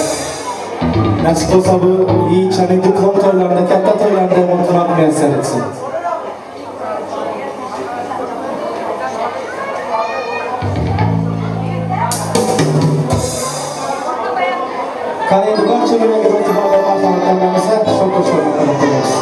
Nasib bo'lsa bu Yiğitchaning diplom to'ylarida, katta to'ylarda o'tirib muyassar etsin. Qani endi barcha yuragi e'tiborla marhamat shu qo'shiqni qilib qo'yamiz.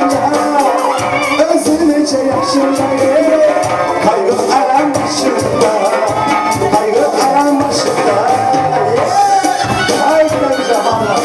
başında Özü neçe yaşında Kaygı aram başında Kaygı aram başında Haydi ne güzel hanlar.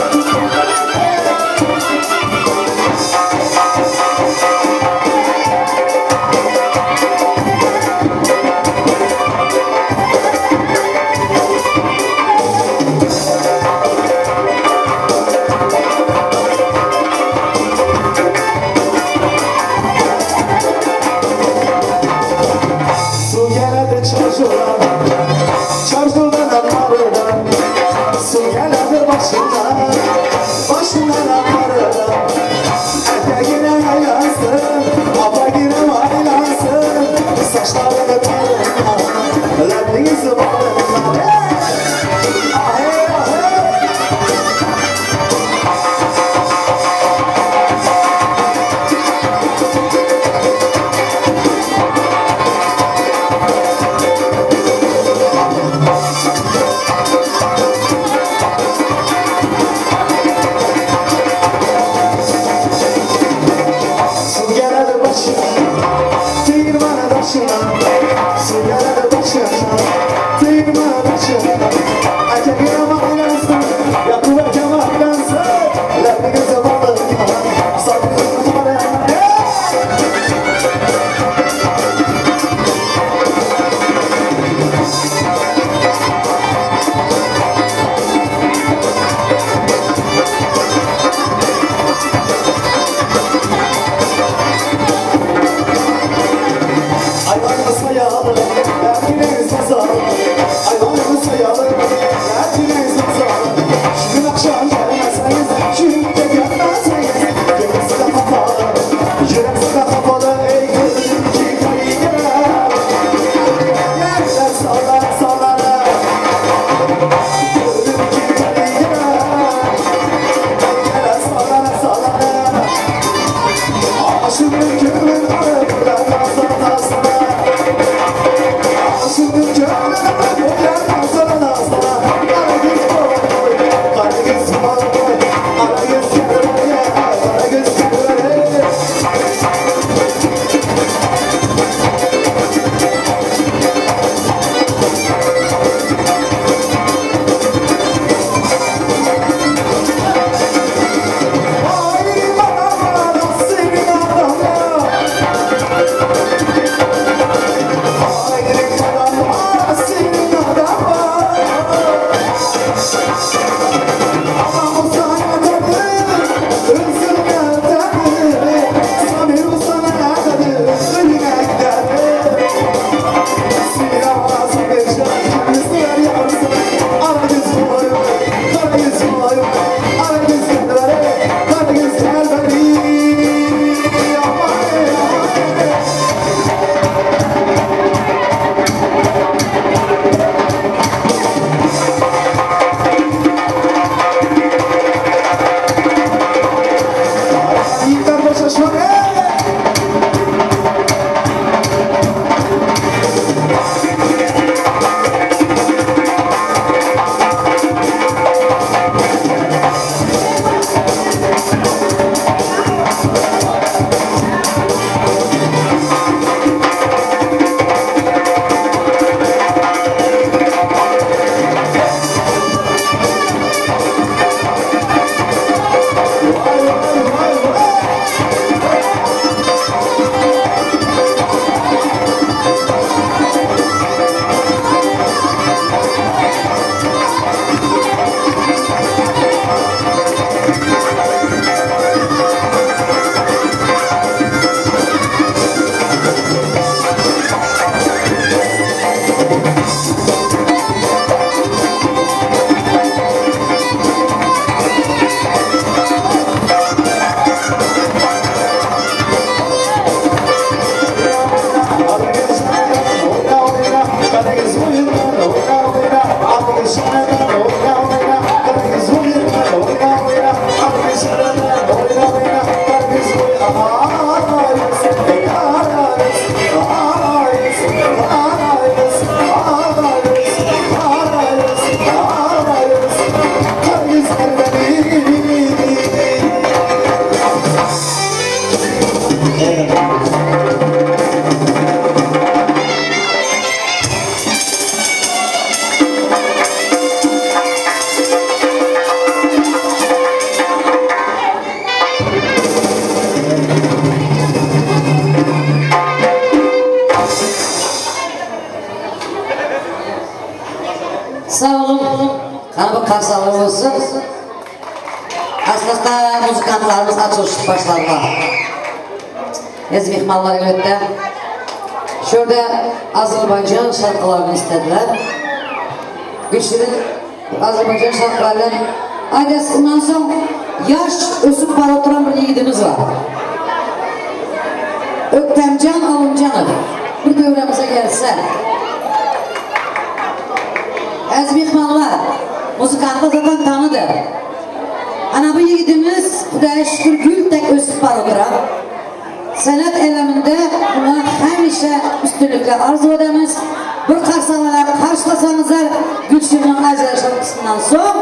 Sağ olun. Kana bu karsalar olsun. Aslında muzikantlarımız açılış başlarlar. Ez mihmanlar elbette. Şurada Azerbaycan şarkılarını istediler. Güçlü Azerbaycan şarkılarını. Aydası ondan sonra yaş ösüp para oturan bir yiğidimiz var. Öktemcan Alımcanov. Bir dövremize gelse. Ez mihmanlar, muzikantlar zaten tanıdı. Ana bu yiğidimiz Xudaya şükür gül tek ösüp var oturan. Sanat eleminde buna həmişə üstünlükle arzu edemiz. Bir qarsalar karşılasanızlar Gülşünün Azər şarkısından sonra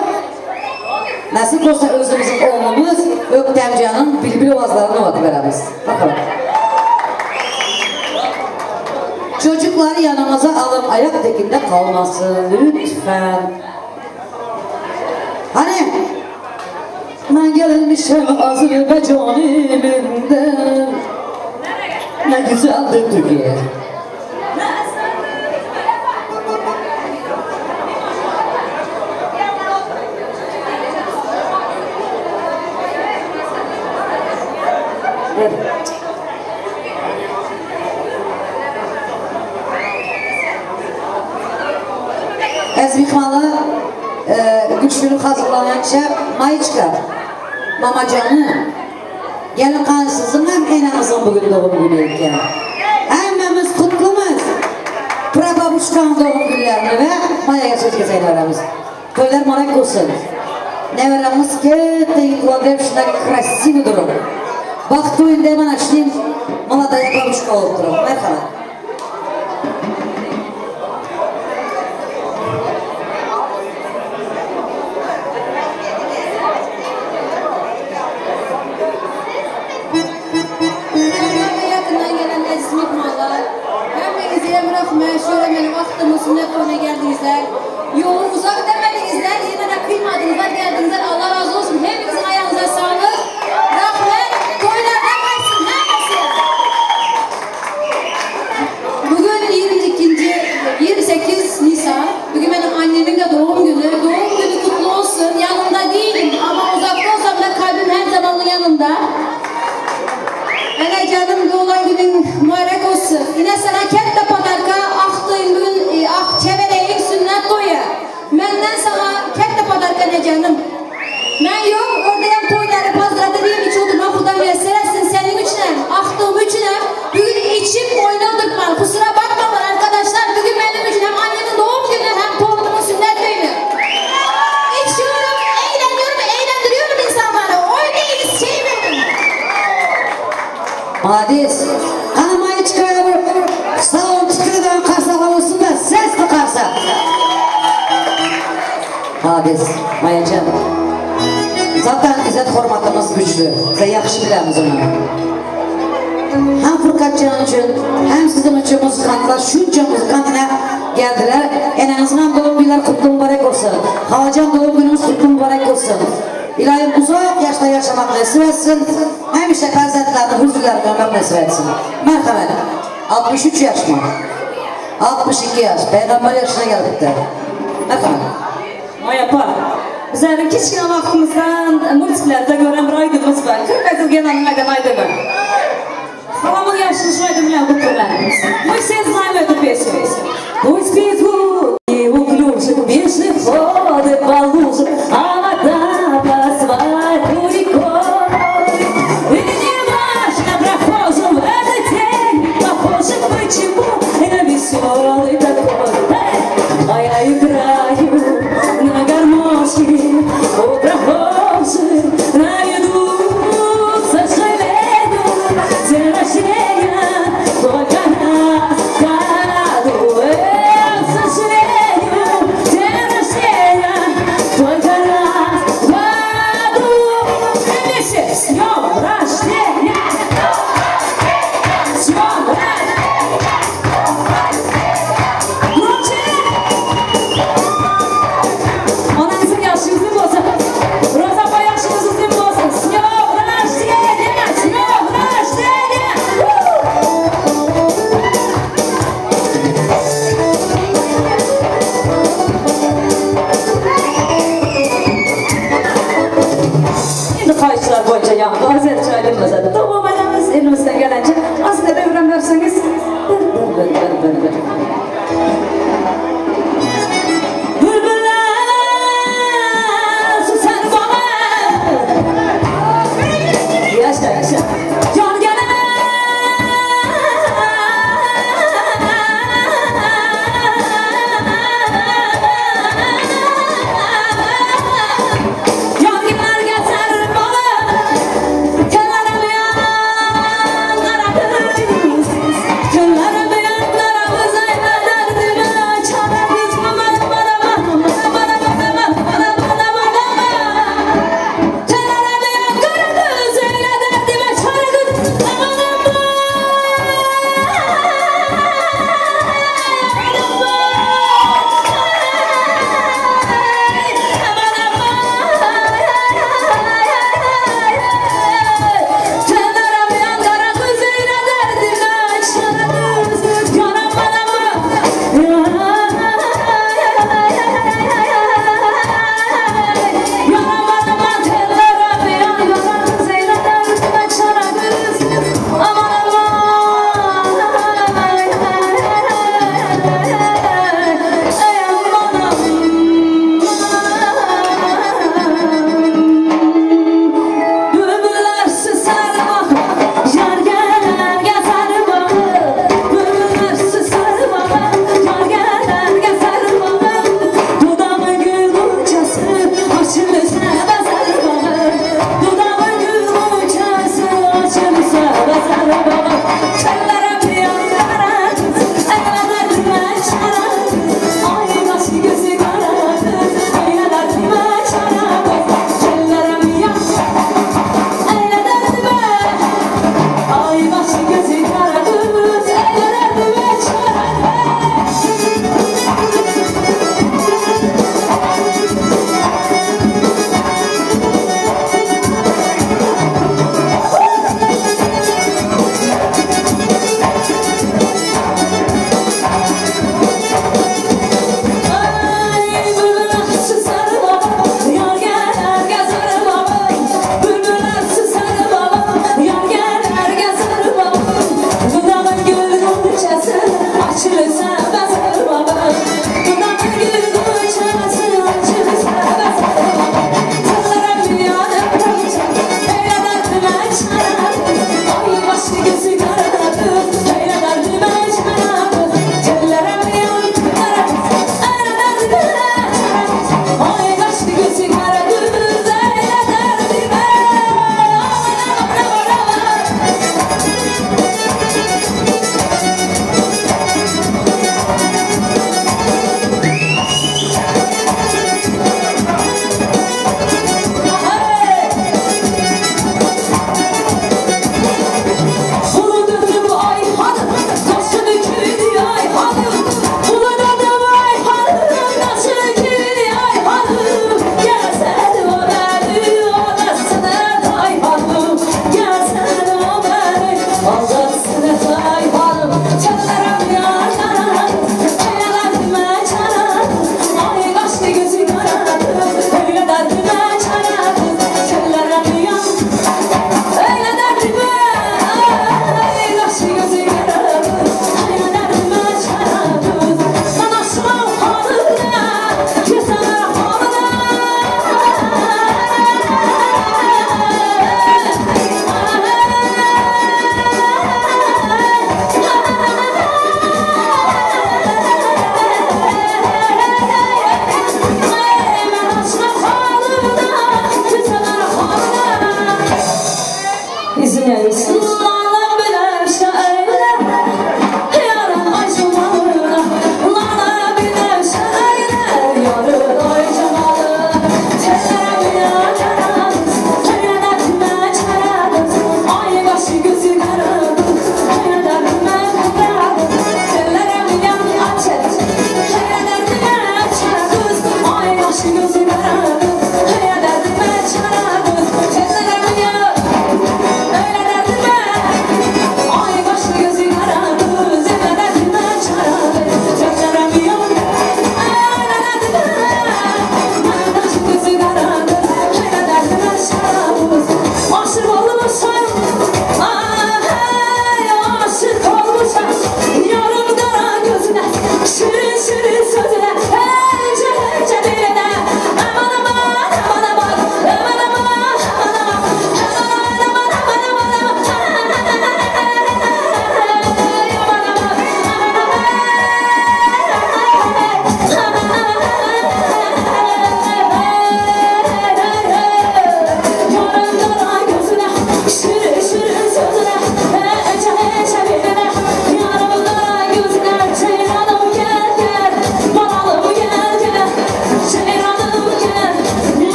nasip olsa özümüzün oğlumuz Öktemcan'ın bülbül ovazlarını ovatıp veremiz. Bakalım. Çocukları yanımıza alın, ayak tekinde kalmasın lütfen. Hani ben gelmişim Azerbaycan elinden. Ne güzeldir Türkiye. Evet. Əzmixmanı güçlülük hazırlanan kişi Mayçka, Mamacanı, gelin qansızın hem enamızın bugün doğum günü iken. Hemmemiz kutlumuz. Prababuşkan doğum günlerini ve Maya'ya söz gezeyini veremiz. Toylar morak olsun. Neveremiz kette yıkılan şuna krasivi durum. Bak toyunda hemen açayım. Молодая бабушка olup durum. Merhaba. Yakından gelen əziz mehmanlar, hemenize rahmet, şöyle benim vaxtımı sünnet toyuna geldinizler. Yolu uzak demedinizler, yine de kıymadınızlar, geldinizler. Allah razı olsun. Hepinizin ayağınıza sağlık. Rahmet, toylarına kaçsın hepsi. Bugün 28 Nisan. Bugün benim annemin de doğum günü. Doğum günü kutlu olsun. Yanında değilim ama uzakta olsam da kalbim her zaman onun yanında. Ana canım doğulan günün mübarek olsun. Yine sana kette padarka aktığın bugün ak çevereğin sünnet toyu. Menden sana kette padarka ne canım. Ben yok oradayım toyları pazarda diyeyim hiç oturma Xuda müyesser etsin senin üçüne, aktığım üçüne. Bugün içip oynadık ben. Kusura bakmalar arkadaşlar. Bugün benim için hem annemin doğum günü hem torunumun sünnet düğünü. İçiyorum, eğleniyorum, eğlendiriyorum insanları. Oynayın, şey verin. Молодец. Qani Mayçkaya bir salon titreden qarsalar olsun da sesli qarsa. Молодец, Mayacan. Zaten izzet hurmatımız güçlü. Bize yaxşı bilemiz onu. Hem Furkatcan üçün, hem sizin üçün muzikantlar, şunca muzikantına geldiler. Enenizin doğum günleri kutlu mübarek olsun. Halacan doğum günümüz kutlu mübarek olsun. İlahim uzak yaşta yaşamak nasip etsin. Həmişə fərzədlərini, huzurlarını görmək nasip etsin. Mərhəmət, 63 yaş mı? 62 yaş, Peygamber yaşına geldik Mərhəmət. Maya apa, bizlerin kiçkine vaxtımızdan multiklerde gören bir aydınımız var. 40 yıl genel aydın aydını. Halamın yaşını şu aydın bilen kutlular. Мы все знаем эту песню. Пусть бегут неуклюжих пешеходы по лужам, а вода по асфальту рекой. И не важно прохожим в этот день, похожим почему на веселый такой. А я играю на гармошке у прохожих на виду, к сожалению, день рождения только на ходу. К Berjaý dowam edemiz elimizden gelençe. Azgina döwran berseňiz bir bir bir bir bir bir. Bülbüller süser bağı. Yaşa yaşa. Yar gelir. Yar gelir gezer bağı. Tellerim yan kara kız. Tellerim yan kara kız. Eyle derdime çare kız. Aman aman aman aman aman aman aman aman aman aman. Tellerim yan kara kız. Eyle derdime çare kız. Aman aman. Tellerim yan kara kız. Eyle derdime çare kız. Yaram aman Bülbüller süser bağı, yar gelir gezer bağı. Bülbüller süser bağı, yar gelir gezer bağı. Dudağımın gül gonçası, açılırsa bezer bağı. Dudağımın gül gonçası, açılırsa bezer bağı. Tellerim yan kara kız, eyle derdime çare kız. Ay başı gözü kara kız, eyle derdime çare kız. Tellerim yan Eyle derdime, ay başı gözü kara kız, eyle derdime çare Ay bülbüler süser bağı, yar gelir gezer bağı. Bülbüler süser bağı, yar gelir gezer bağı. Dudağın gül gonçası, açılırsa bezer bağı. Dudağın gül gonçası, açılırsa bezer bağı. Tellerim yanıp gonça, eyle derdime çare kız. Ay başı gözü kara kız, eyle derdime çare kız. Tellerim yanıp kara kız, eyle derdime çare kız. Ay başı gözü kara kız, eyle derdime. Aman aman aman aman. Ulu dedim ay hanım, taşını küydü ay hanım. Ulu dedim ay hanım, taşını küydü ay hanım. Gelsene o beni, aldatsın ay hanım. Gelsene o beni, aldatsın ay hanım. Tellerim yan kara, eyle derdime çare. Ay kaşlı gözü kara, eyle derdime çare. Tellerim yan, eyle derdime. Ay kaşlı gözü kara, eyle derdime çare. Manaşma halına, küsene halına. İzin Lala biləşə eylə, yarın ay cumalına. Lala biləşə eylə, yarın ay cumalına. Tellərim yan qara qız, eyle dərdimə çarə qız. Ay qaşı gözü qara qız, eyle dərdimə qara qız. Tellərim yan açır, eyle dərdimə çarə qız. Ay qaşı gözü qara qız, eyle dərdimə çarə qız. Tellərim yan, eyle dərdimə.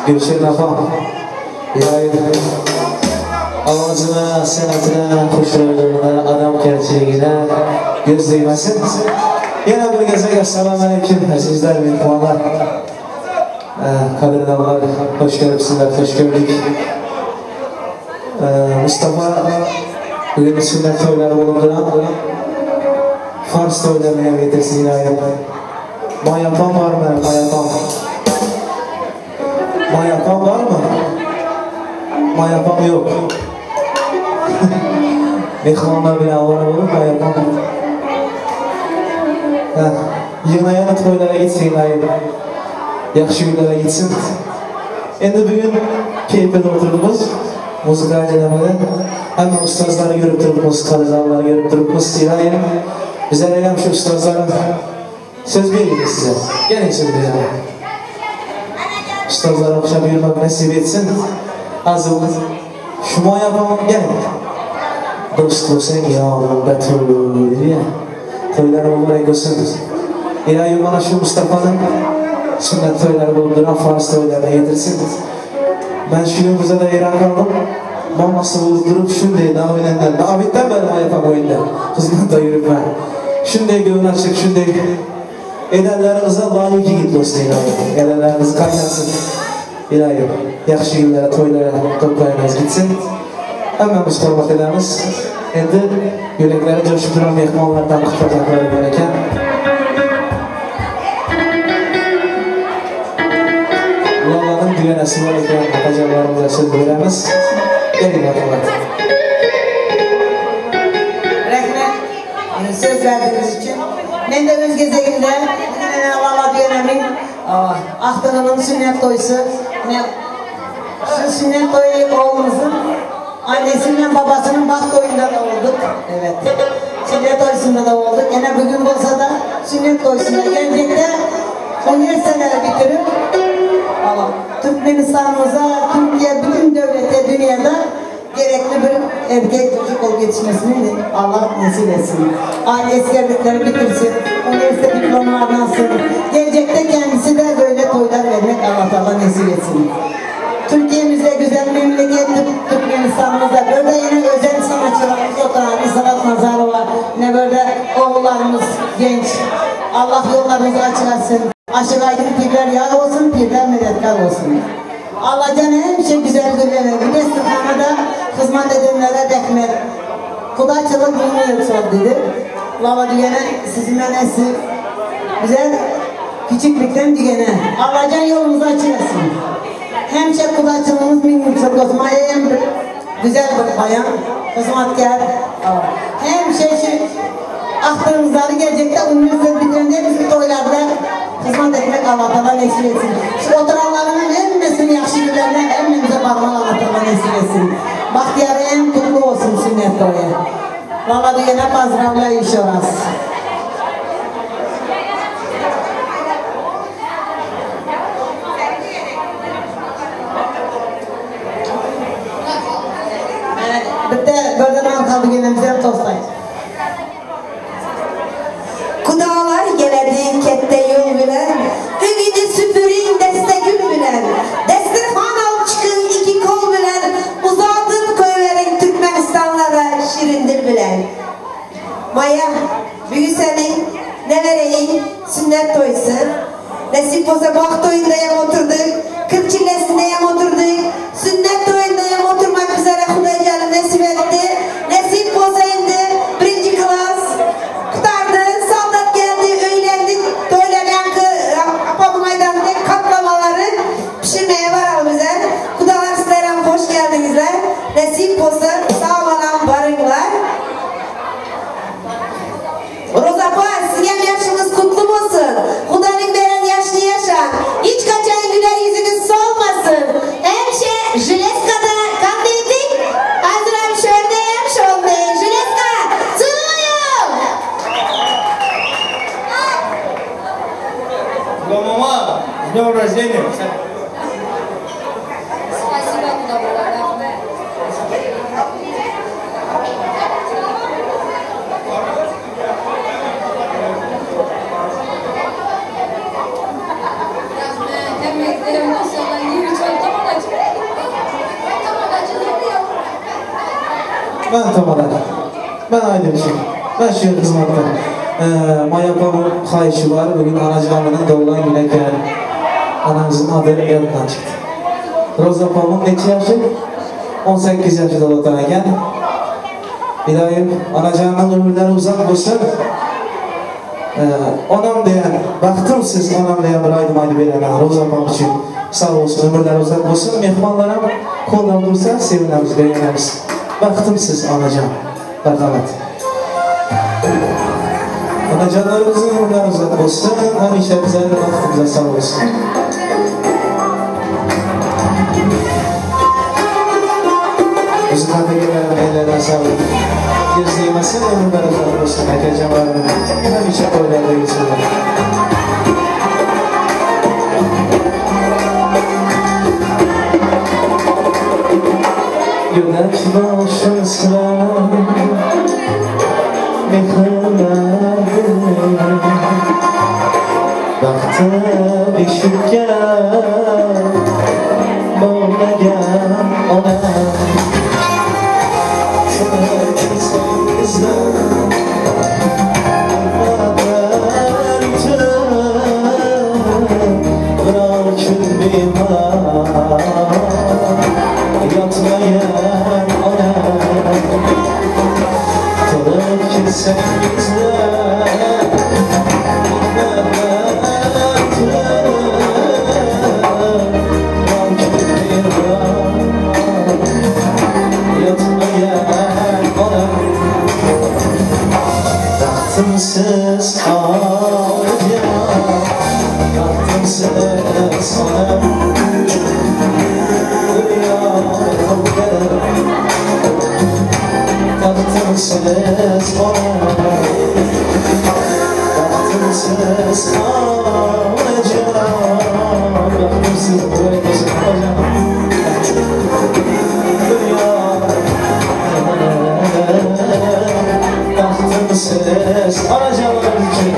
Gülşirin apa, Yayın avazına, sanatına, hoşroyluğuna, adamgerçiligine göz değmesin. Yine bir gezek Esselamu Aleyküm azizler, mehmonlar. Qadrdonlar, hoş kelibsizlar, hoş gördük. Mustafa bugun sunnat to'ylari bo'lib duran farz to'ylarini ham yetirsin iloyim. Mayapam bormi? Mayapam. Mayapam bormi? Mayapam yo'q. Mehmonlar bilan ovora bo'lib mayapam. Yig'nayan to'ylarga gitsin iloyim. Yaxshi kunlarga gitsin. Endi bugun keyfida o'tiribmiz. Muzika dinlemede. Hemen ustazları görüp turibmiz, qadrdonlarni görüp turibmiz. Iloyim. Bizlarga ham shu ustozlarni söz berdik size. Gelin söz verelim. Ustozlar o'xshab yurmak nasib etsin. Azim shu yapam gelin. Do'st bo'lsang yorim batul ya. To'ylar muborak bo'lsin. Iloyim mana shu Mustafaning sunnat to'ylari bo'lib duran farz to'ylarini yetirsin. Ben şu gün bize de hayran kaldım. Maması bo'lib turib shunday Davidandan, Daviddan beri mayapam o'yinda. Xizmatda yuribman. Shunday ko'ngil açık, shunday edenlerinize layık yigit bo'lsin iloyim. Edenleriniz qaynatsin. Iloyim. Yaxshi kunlara, to'ylara to'playmiz gitsin. Hammamiz hurmat edamiz. Endi yuraklari jo'shib turgan mehmonlardan qutlaganlari bor ekan. Lolaning duganasi bor ekan, opajonlarimizga so'z beramiz. Keling, marhamat. Rahmat söz verdiğiniz için. Men de öz gezegimde Lala düyenemin Ahtığının sünnet toyusu. Şu sünnet toyu oğlumuzun annesiyle babasının baht toyunda da olduk. Evet. Sünnet toyusunda da olduk. Yine bugün olsa da sünnet toyusunda gelecekte üniversiteleri bitirip Türkmenistan'ımıza, Türkiye, bütün devlete, dünyada gerekli bir erkek çocuk olup yetişmesini Allah nasip etsin. Aile askerlikleri bitirsin, üniversite diplomalarını alsın. Gelecekte kendisi de böyle toylar vermek Allah Teala nasip etsin. Türkiye'mizde güzel memleket, Türkmenistan'ımızda böyle yine özel sanatçılarımız oturan İsrat Nazarova, ne böyle oğullarımız genç. Allah yollarımızı açık etsin. Aşık aydın pirler yar olsun, pirler medetkar olsun. Allah'tan hem şey güzel günlere, bir de da hizmet edenlere rahmet. Kudaçılık bilmiyor çok dedi. Lava düğene sizinle nasip. Güzel küçüklükten düğene. Allah'tan yolumuzu açık etsin. Hem şey kudaçılığımız minimum çok olsun. Hem güzel bir bayan, hizmetkar. Hem şey şu aklımızları gelecekte üniversite bitirende biz bir toylarda hizmet etmek Allah Teala nasip etsin. Şu oturanlarının hemmesini yaxşı günlerine hemmemize parmak Allah Teala nasip etsin. Bahtiyarı en kutlu olsun sünnet toyu. Lala düğene поздравляю еще раз. Bitti, böyle ben düğenemize hem tostayız. Kudalar geledi kette yol bilen, Ügünü süpürün deste gül bilen, Destirxan alıp çıkın iki kol bilen, Uzatıp koyverin Türkmenistanlara şirindir bilen. Maya, bugün senin nevereyin sünnet toyusu. Nasip olsa baht toyunda hem oturduk, kırk çillesinde hem oturduk, sünnet toyunda hem oturmak üzere Hudaycanım nasip etti. Nasip olsa indi birinci klas kurtardı, soldat geldi, öğlendi, toylar yankı, Apamı meydanında katlamaları pişirmeye varalım bize. Kudalar sizlere hoş geldinizler. Nasip olsa sağ olan varınlar. Roza apa, sizge hem yaşınız kutlu olsun. Hudanın veren yaşını yaşa. Hiç kaçan güler yüzünüz solmasın. Hem şey, Jileska'da kan dedik. Hazır hem şöyle hem şöyle. Jileska, целую! Mama, с днем рождения! Спасибо, Куда. Men tamada. Men aýdymçy. Men şu ýer hyzmatda. Maýa apamyň haýyşy bar, bu gün Anajanynyň doglan güni eken. Anaňyzyň ady ýadymdan çykdy. Roza apamyň neçe ýaşy? 18 ýaşy dolup eken. Ilayim Anajanyň ömürleri uzak bolsun. Onam diýen, bagtym siz onam diýen bir aýdym aýdyp berýän Roza apam üçin. Sag bolsun, ömürleri uzak bolsun. Myhmanlaram goldap dursa sevinemiz, begenemiz. Bagtym siz Anajan. Marhamat. Anajanlarymyzyň ömürleri uzak bolsun. Hemişe bize bagtymyza sag bolsun. Uzun tegelerimin ellerine sağlık. Göz değmesin, ömürler uzak olsun. Akacanlarım hemişe toylarda geçsinler. Güneş başımsa mehrlerdi Baktı beşikке Bağlayan ona Yatmayan ona Tanır ki sen bizden Baktımsız alacağım, baktımsız ona Baktımsız ona, baktımsız alacağım, baktımsız böyle olsun hocam. Baktımsız alacağım için.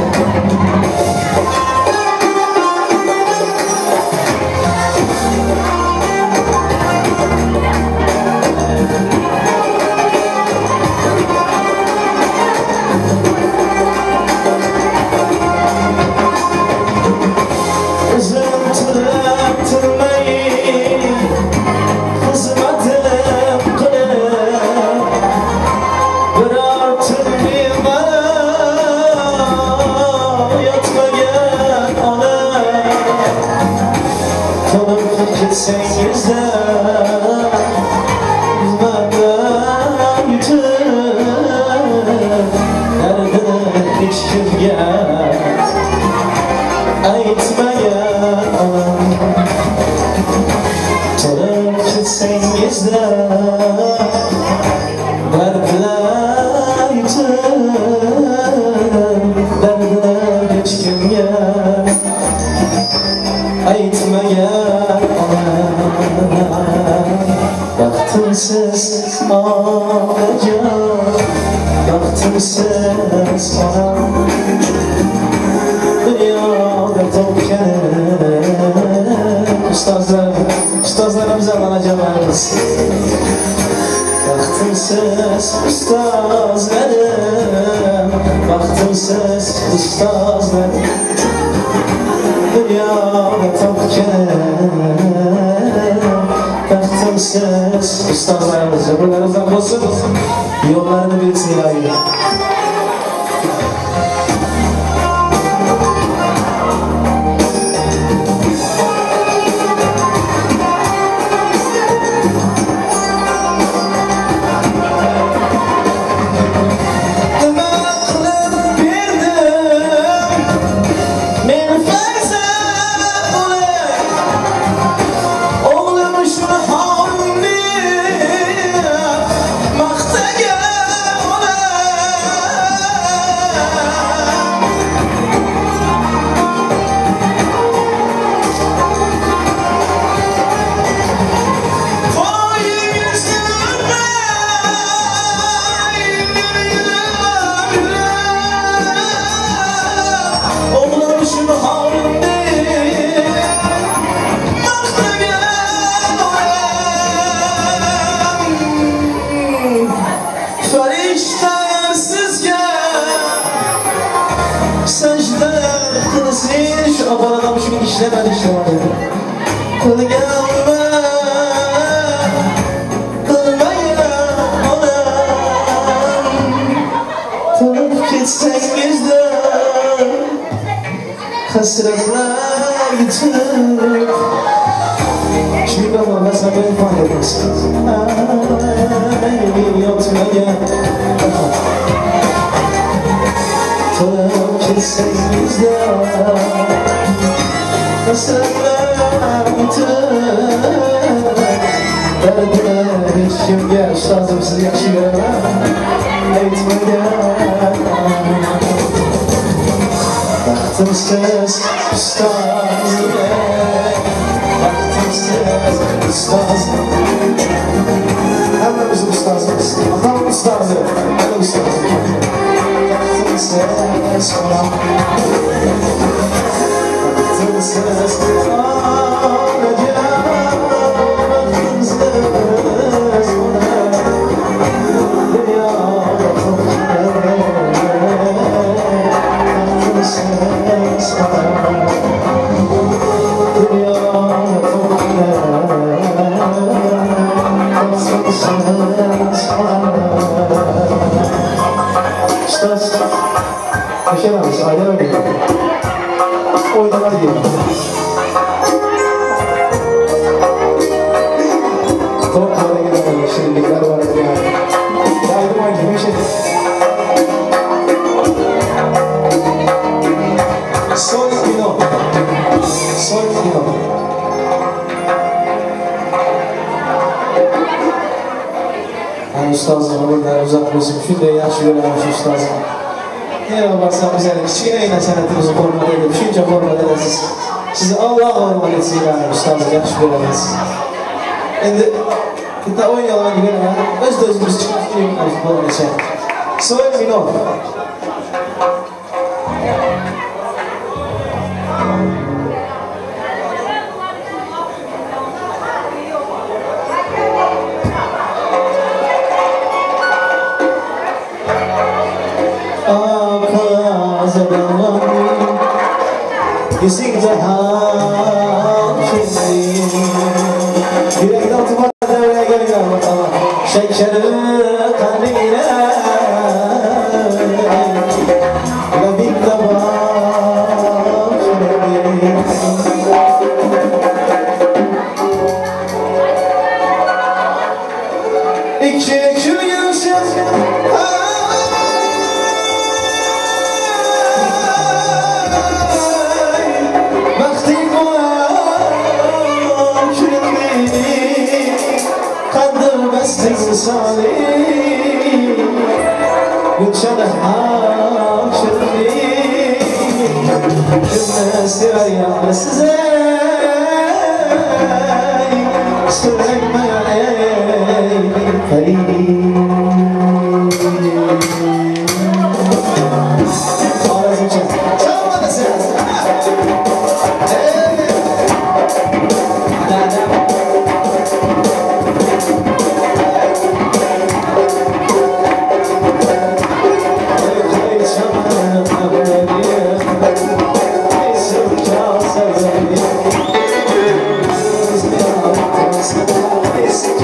Baktımsız alacağım, baktımsız ona Dünyada topken Ustazlar, ustazlarımıza alacağız. Baktımsız ustazlarım, baktımsız ustazlarım Dünyada topken Baktımsız ustazlarımız, ömürler uzak olsun. Yollarını bilsin ilahi. Hadi işte var ya. Qo'lga olma, qilmanglar onam. Turib ketsangizda hasratlar yutib Şimdi ben mesela ben ifade etmez. Ay, yotmagan. Turib ketsangizda hasratlar yutib Derdini hech kimga ustozim sizni yaxshi ko'raman aytmagan. Baxtimsiz ustozim, baxtimsiz ustozim. Hammamizin ustozimiz, atam ustozi, meni ustozim. Baxtimsiz onam, baxtimsiz onajon, baxtimsiz onam. Dunyoda baxtimsiz onam, dunyoda baxtimsiz onam. Ustoz, qo'shaveramiz, aylanmaydi. O'ynalar deyman. To'q qo'lingizda shirinliklar bor ekan. Aydim aydim bir şey. Sol kino. Sol kino. Yani ustozim umrlari uzoq bo'lsin. Shunday yaxshi ko'raman shu ustozimni. Nereye baksam biz yani kichkinagina san'atimizni hurmat edib, shuncha hurmat edasiz. Sizni Alloh hurmat etsin yani ustozim, yaxshi ko'raman sizni. Endi bitta o'ynayolgan beraman. O'z o'zimiz chiqib kelayotgan bo'lguncha. Sol minor. Yuzingda ham şimdi Yürekten tuvar devreye geliyor bakalım. Şekeri kalbine Labikte var şimdi. İki kül yürüsün. Misali Gülşen hak şirli Kimni sever yar size Sürükme ey It's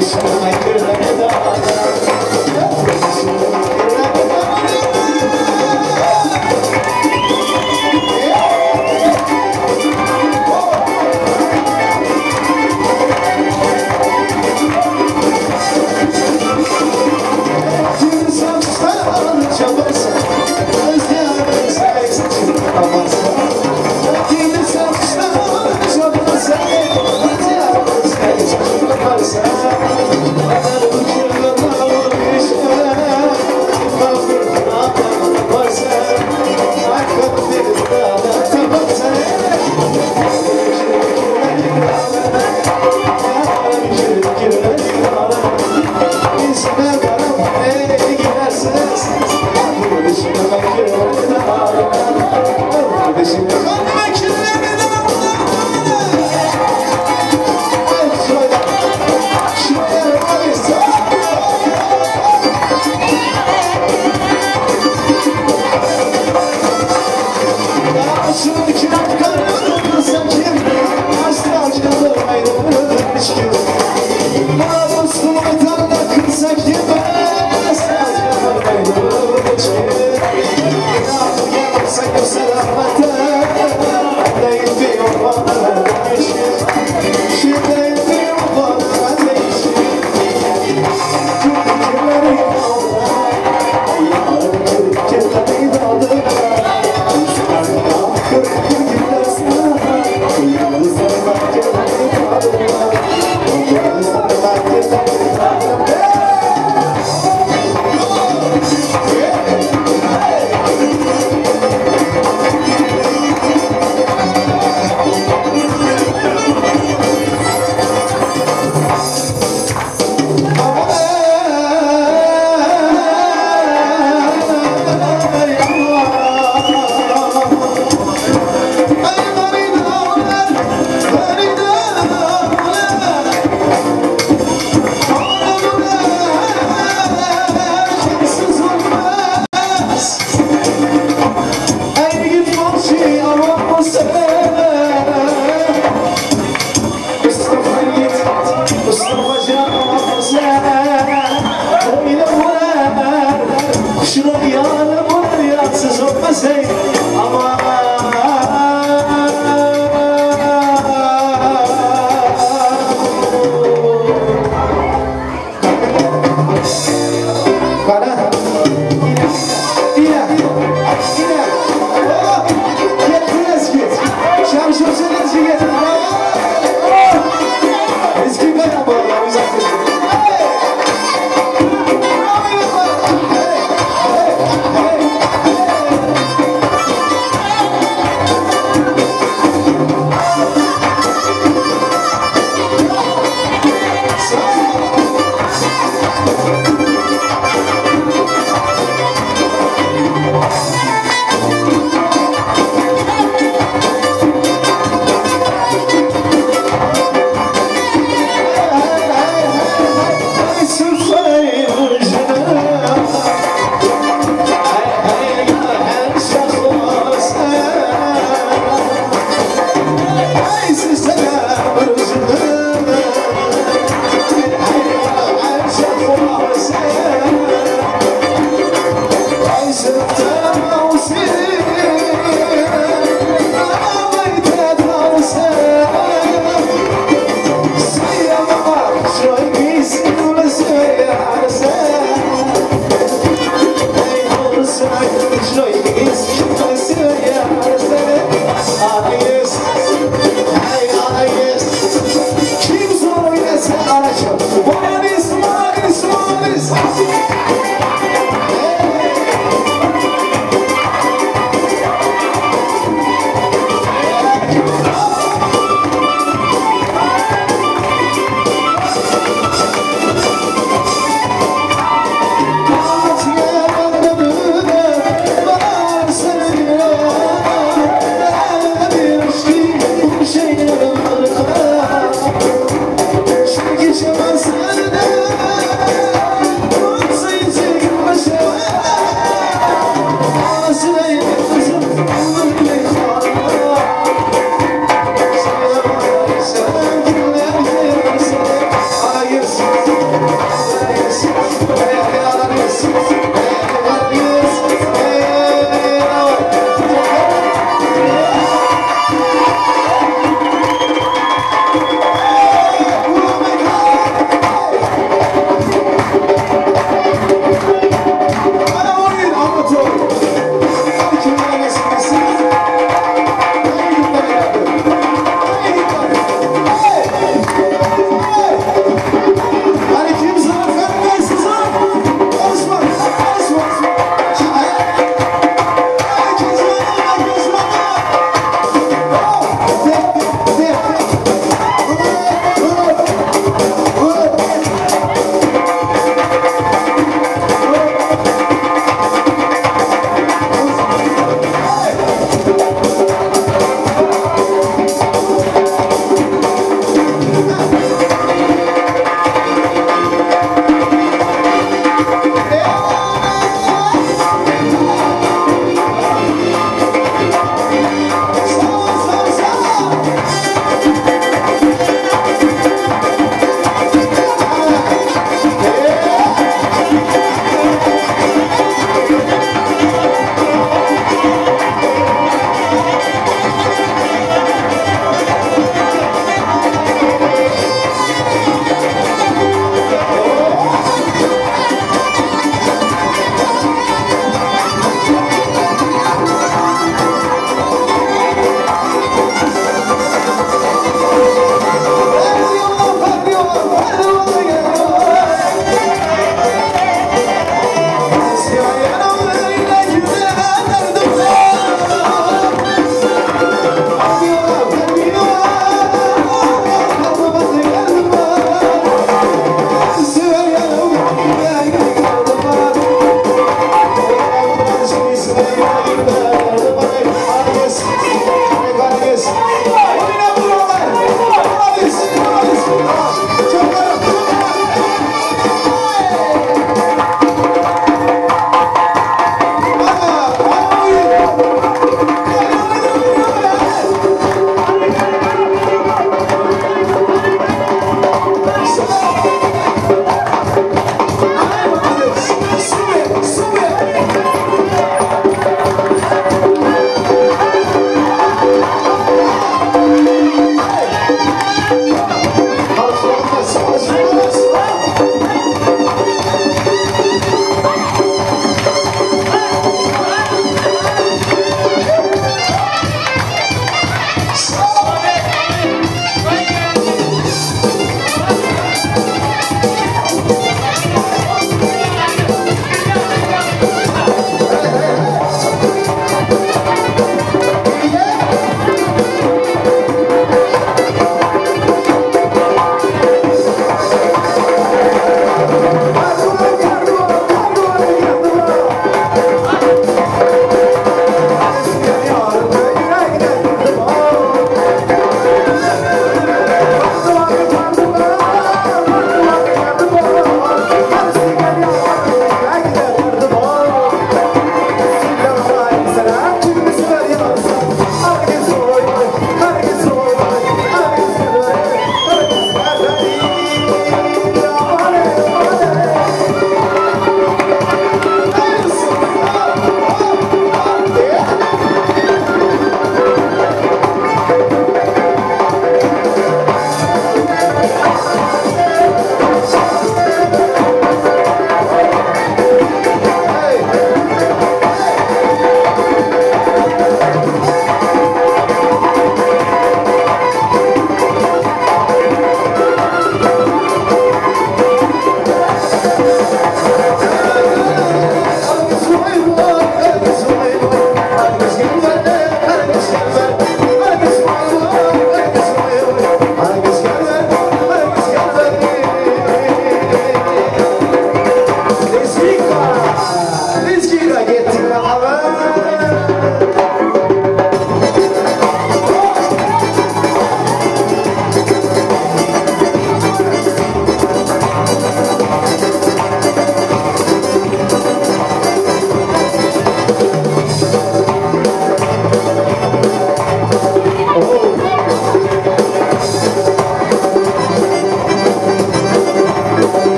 Şemşur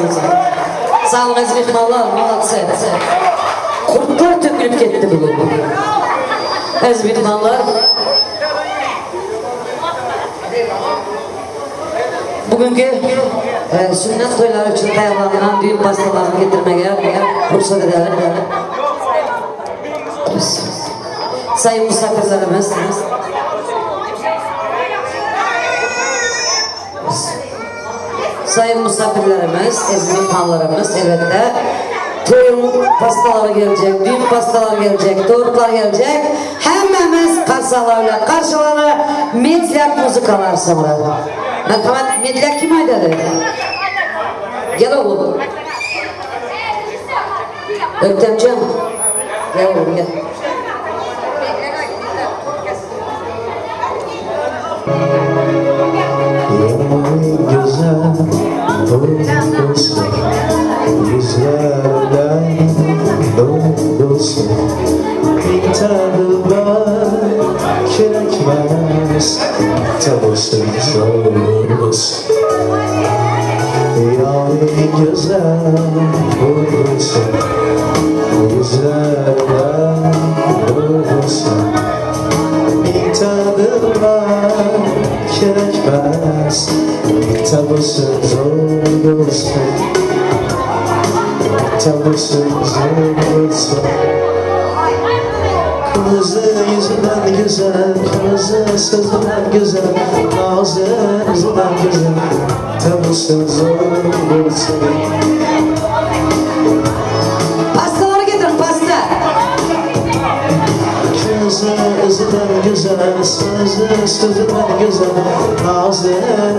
bolsun. Sag boluň eziz myhmanlar, молодцы. Kurtlar tökülüp ketdi bugün. Eziz myhmanlar. Bugünkü e, sünnet toýlary üçin taýýarlanan düýn pastalaryny getirmege rugsat edelim. Sayın misafirlerimiz. Sayın misafirlerimiz, eziz mihmanlarymyz, elbetde, toýuň pastalary geljek, düýn pastalary geljek, tortlar geljek. Hemmämiz karsalar bilen garşylary medlek muzykalar soňra. Merhamet, medlek kim aýdady? Gel oglum. Öktemjan. Gel oglum gel. Yanmayın güzel olsun, Yüzlerden olsun. Bitter kerekmez, Tabısın zorlusun. Yani güzel olsun, Yüzlerden olsun. Bitter kerekmez, Tabısın zorlusun. Tabısın zorlusun. Kızı yüzünden güzel, kızı sözünden güzel, nazı yüzünden güzel, tabısın zorlusun. Pastalary getiriň, pasta. Kızı yüzünden güzel, sözü sözünden güzel, nazı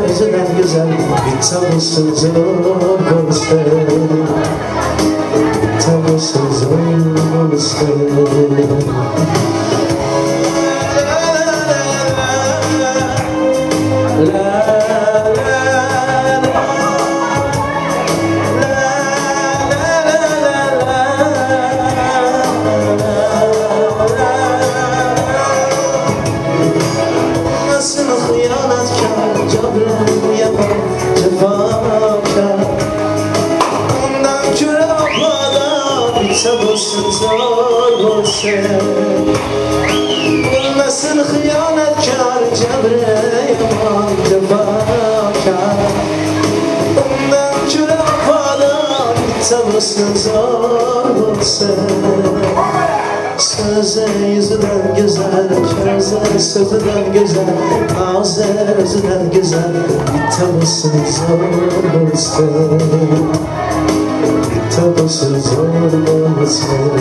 yüzünden güzel, bir tabısın zorlusun. Tabısın zorlusun. Nasıl hıyanetkar, cabrı yapan cefakar. Ondan köre apadan bir sabırsın zor olsun. Nasıl hıyanetkar, cabrı yapan cefakar. Ondan köre apadan bir sabırsın zor olsun. Sözü yüzünden güzel, közü sözünden güzel, nazı özünden güzel, bir tabısı zor olsun. Bir tabısı zor olsun.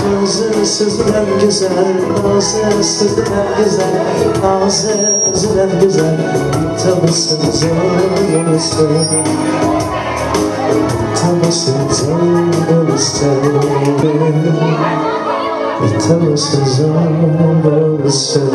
Közü sözünden güzel, nazı sözünden güzel, nazı özünden güzel, bir tabısı zor olsun. Tabısı zor olsun. Bir tabısı zor olsun.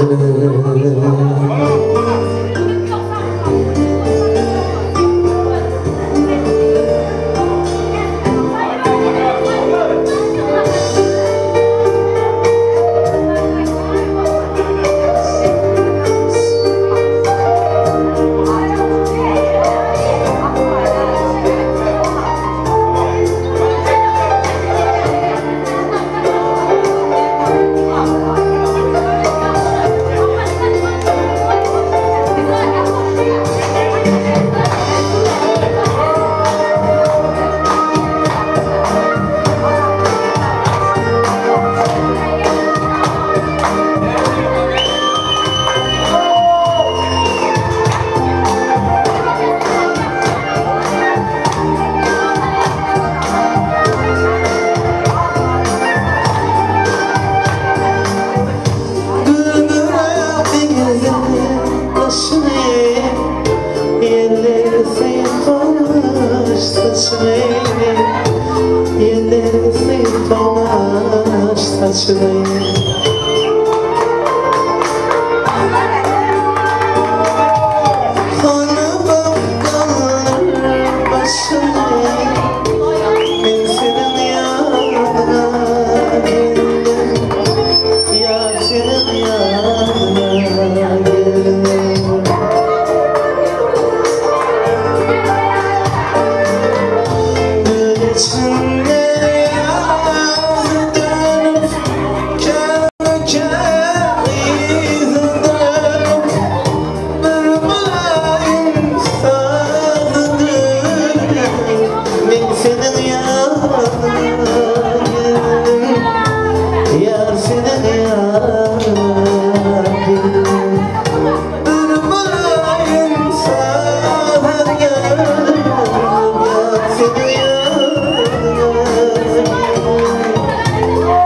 seniň ýanyňa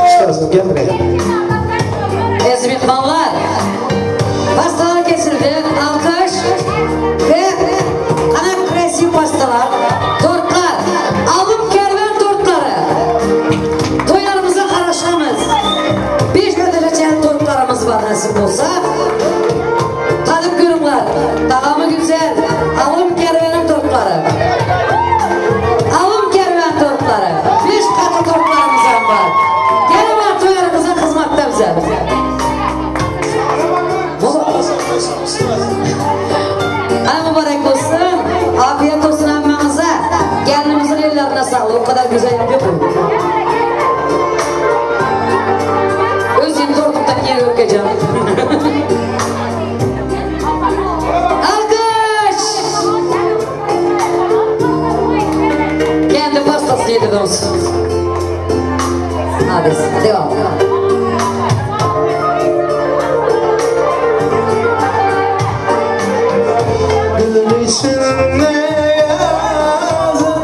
Ustazım gel buraya. Aziz mehmonlar, pastalar kesildi. Alkış ve ana красивый pastalar, tortlar, Alım kervan tortları. Toylarımıza qaraşamız. 5 derece tortlarımız var nasip olsa. Tadıp görünler. Tagamı güzel. Alım kervanın tortları. Alım kervan tortları. 5 katı tortlarımız var. Gelin var toylarımıza hizmette bize. Ay mübarek olsun. Afiyet olsun hemmenize. Gelinimizin ellerine sağlık. O kadar güzel yapıyor ki. Özüm tortumdan yeri öpeceğim. Alkış! Kendi pastası yedirdi olsun. Hadi devam. Gül içinde yazdım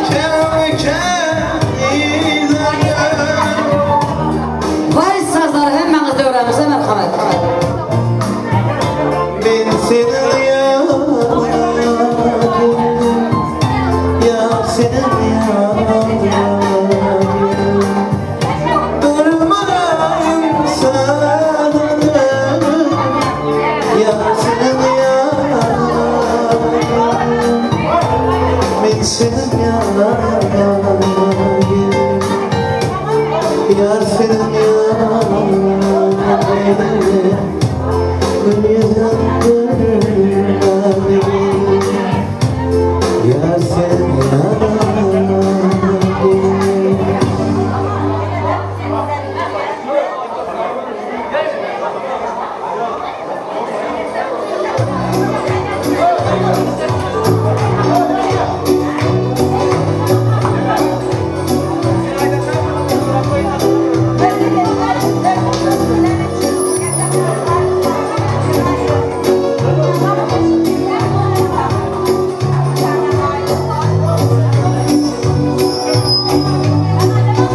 Kem kem giderken Vals sazları hemmeniz dövremize merhamet. Ben senin yanına Ya senin yanına Durmayayım senden Ya senin yanına Ben senin yanına Yar senin yanına Gül yüzüm gülmem Yar senin yanına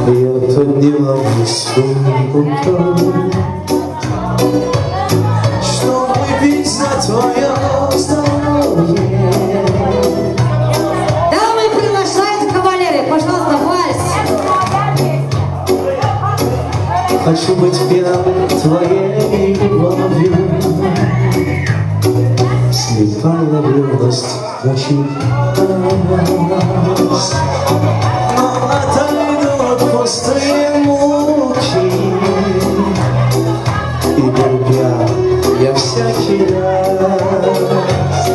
Я поднимаюсь утром, Чтоб выпить за твое здоровье. Дамы приглашают кавалеры. Пожалуйста, вальс. Хочу быть пьян твоей любовью. Слепая ревность мучит нас. Но отойдут пустые муки, И буду пьян я всякий раз.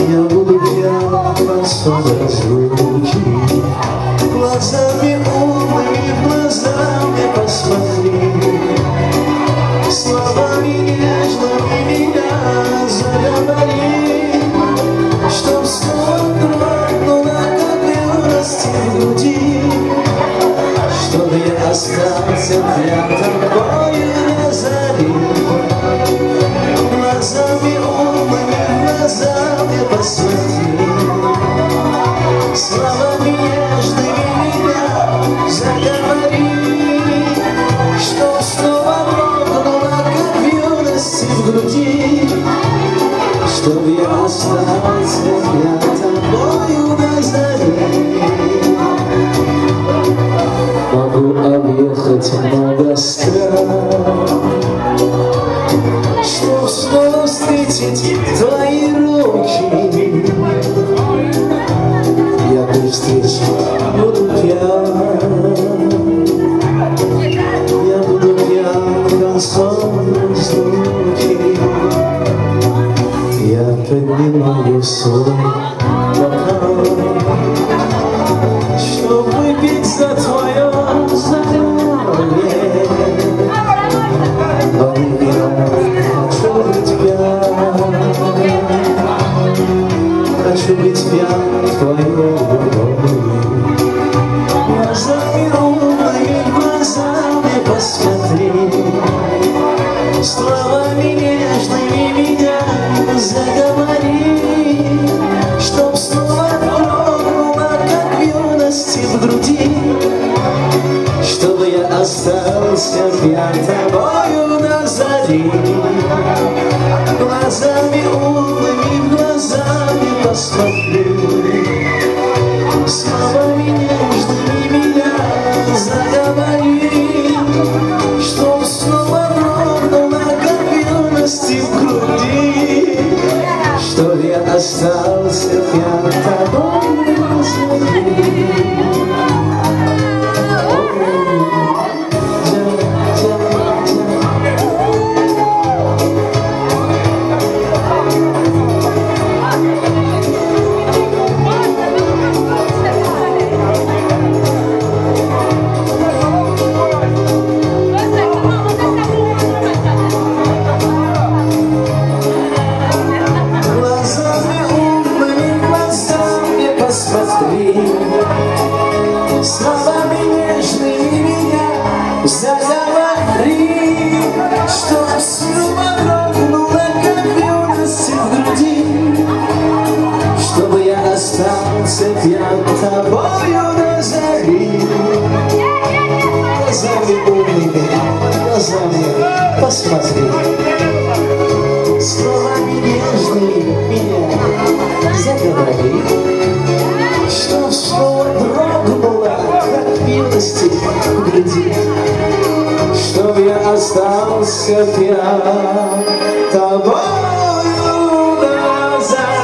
Я буду пьян концом разлуки. Глазами умными в глаза мне посмотри, Словами нежными меня заговори, Чтоб снова дрогнула, как юности в груди, Чтоб я остался для тобою на заре. Глазами умными в глаза мне посмотри, Словами нежными меня заговори, Чтоб снова дрогнула, как в юности в груди, Чтоб я остался для тобою на заре. Могу объехать много стран, Чтоб снова встретить твои руки. Я при встрече буду пьян, Я буду пьян концом разлуки. Я поднимаю свой бокал, Чтоб выпить за твое здоровье. Но не хочу быть пьян, Хочу быть пьян твоей любовью. Глазами умными в глаза мне посмотри, Словами нежными меня заговори, Чтоб снова посмотри. Словами нежными меня заговори, Чтоб снова дрогнула, как в юности в груди, Чтоб я остался пьян тобой на зари. Глазами умными глазами посмотри, Словами нежными меня заговори, Чтоб снова дрогнула, как в юности в груди, Чтобы я остался пьян тобою до зари. Глазами умными, глазами посмотри, Словами нежными меня заговори, Чтоб снова дрогнула, как в юности в груди, Чтоб я остался пьян тобою до зари.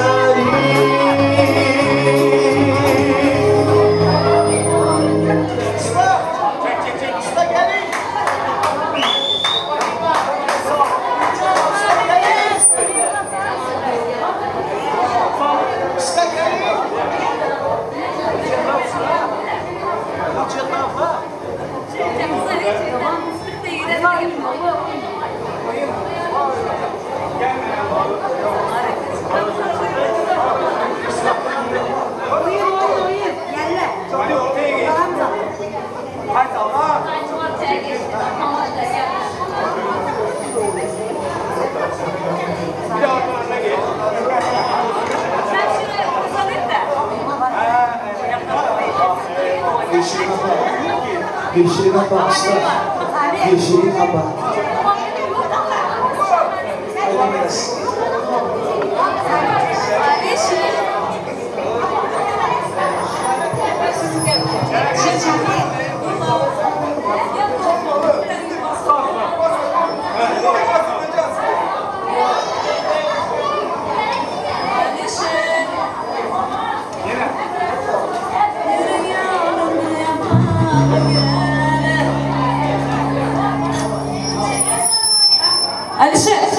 Gülşirin apa. Gülşirin apa usta. Gülşirin apa. Haydi biraz. Alişer.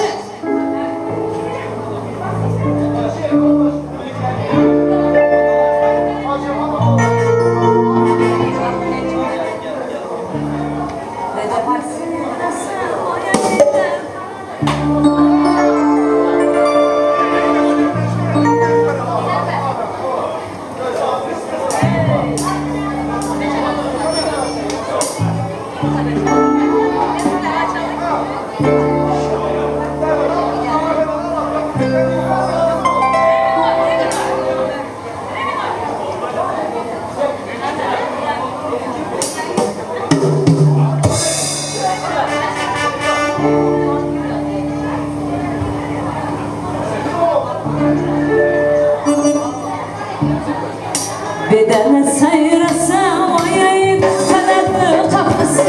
Bedene sayrasa oyayım Kanatlı kapısı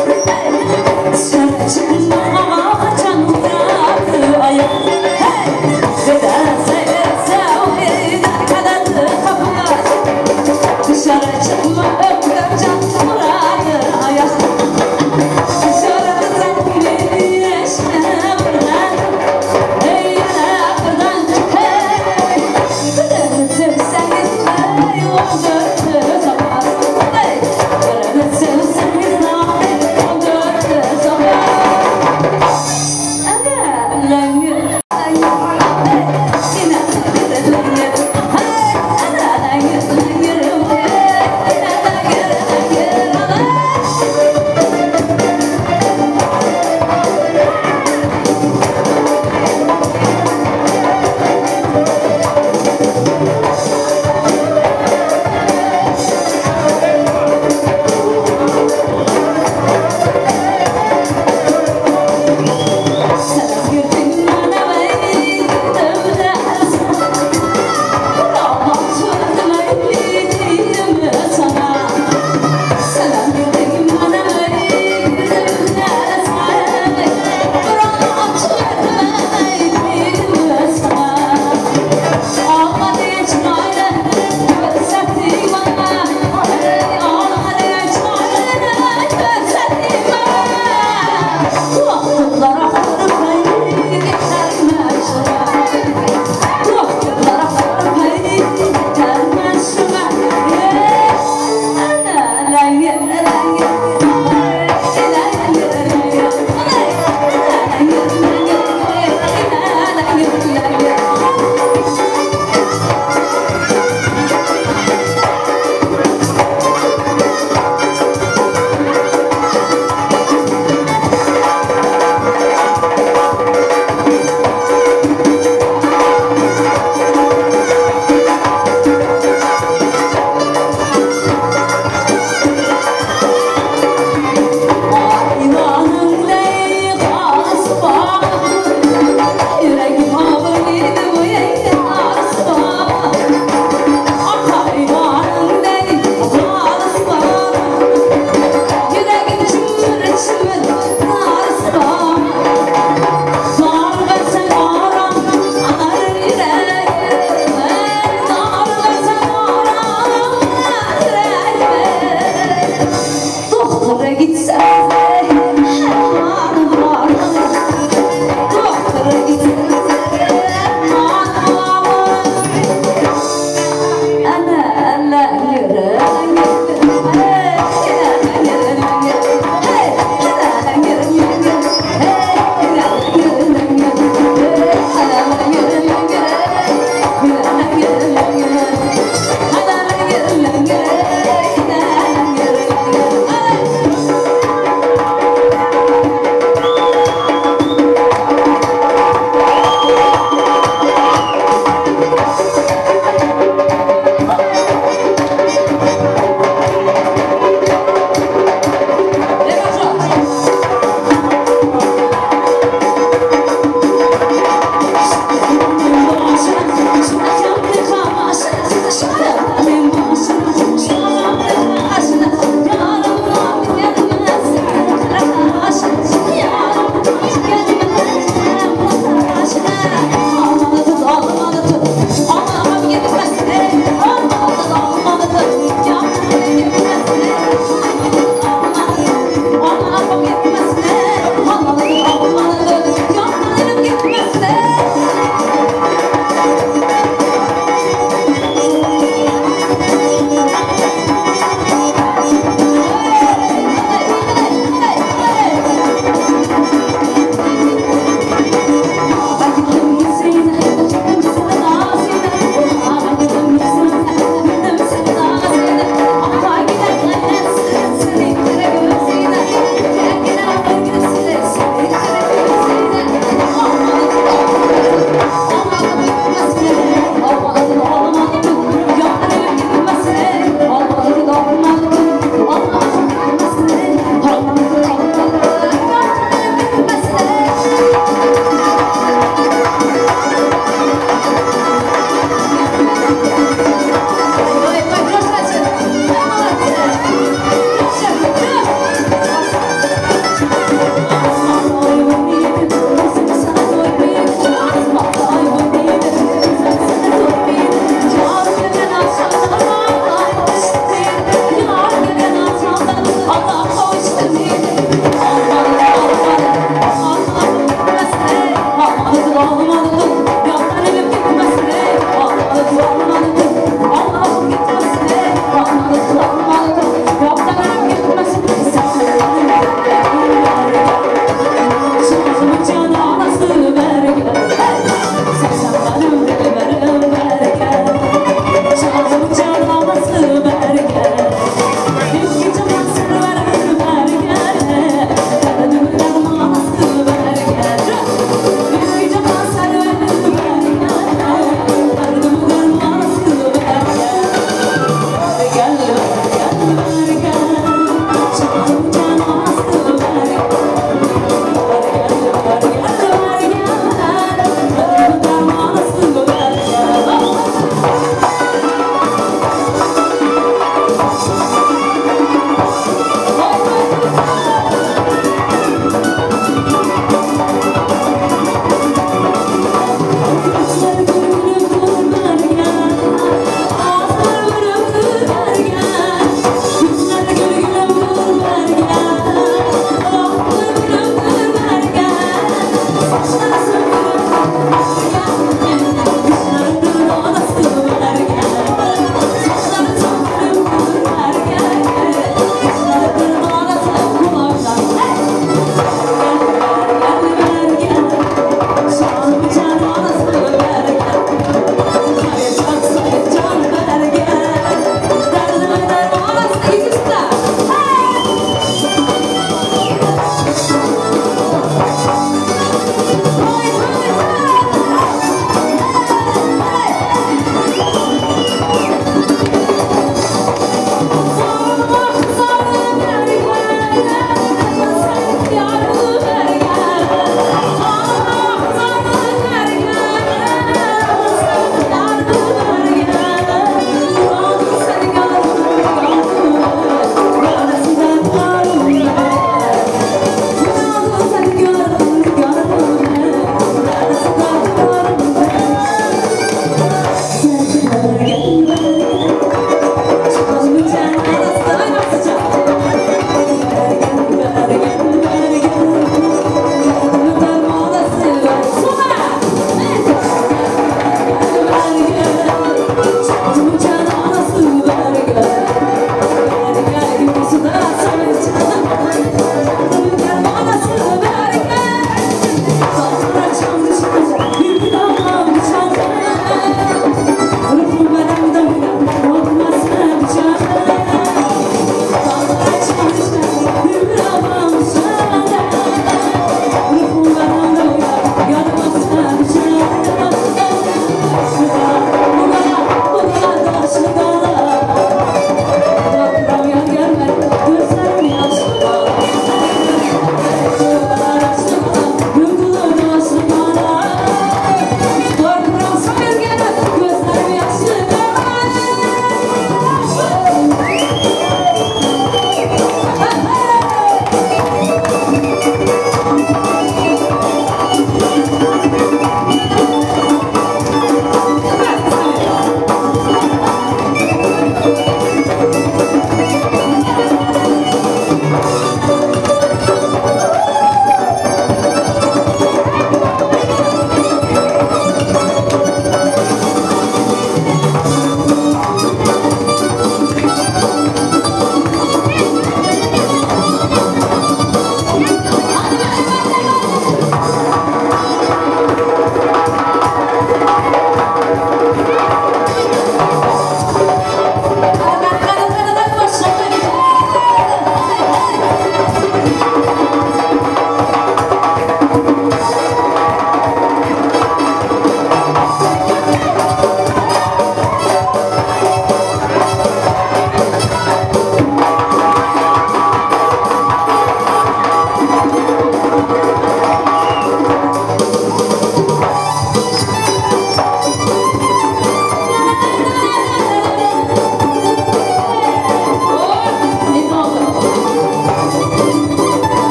Dışarı çıkma canım ayak Bedene sayrasa oyayım Kanatlı kapısı Dışarı çıkma öptüm can muradı ayak Dışarı sen güneşme buradan Ey buradan çıkar Bedene sevsen gitme yolda. Hey!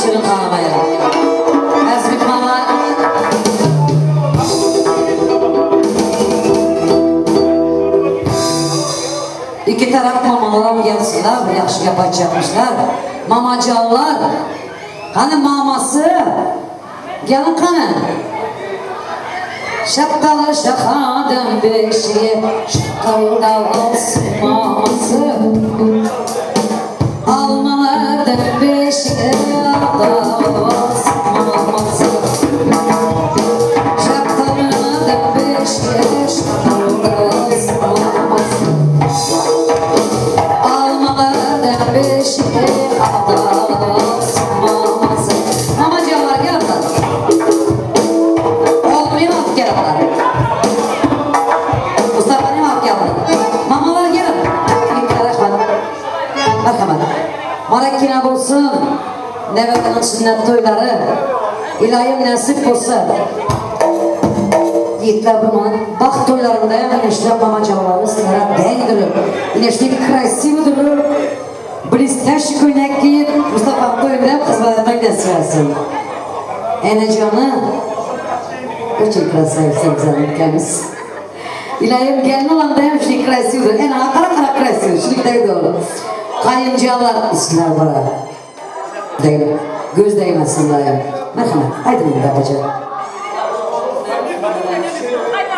Şirin hanyma ýa. Äziz myhmanlar. Iki tarap mamalaram gelsinler, ýagşy gep aýtjakmyşlar. Mamajanlar, hany mamasy? Gelin hany? Şapkaly şahadan beşiğe, Şapkaly olsun mamasy. Almalardan beşiğe, olsun mamasy. Şapkalıdan beşiğe, şapkalı olsun mamasy. Almalardan beşiğe, olsun mamasy. Mamacanlar gel bakalım. Oğlum alıp gel bakalım. Mustafa'nı alıp gel bakalım. Mamalar gelin. Marhamat. Marakkina bolsun. Nebekanın sünnet toýlary. Ilayim nasip bolsa. Ýigitler bu bagt toýlarynda hem ineşler mamacanlarymyz sizlere deň durup, ineşlik красиво durup, блестящий köýnek geýip, Mustafa toýunda hyzmat etmek nasip etsin. Enejany, очень красавица güzel ülkemiz. Ilayim gelin olanda hem şunu красивый, en kara kara красивый, şunu doğru. Kayıncalar isler bana. Değil, göz değmesin dayım. Merhamet, haydi bir bacı.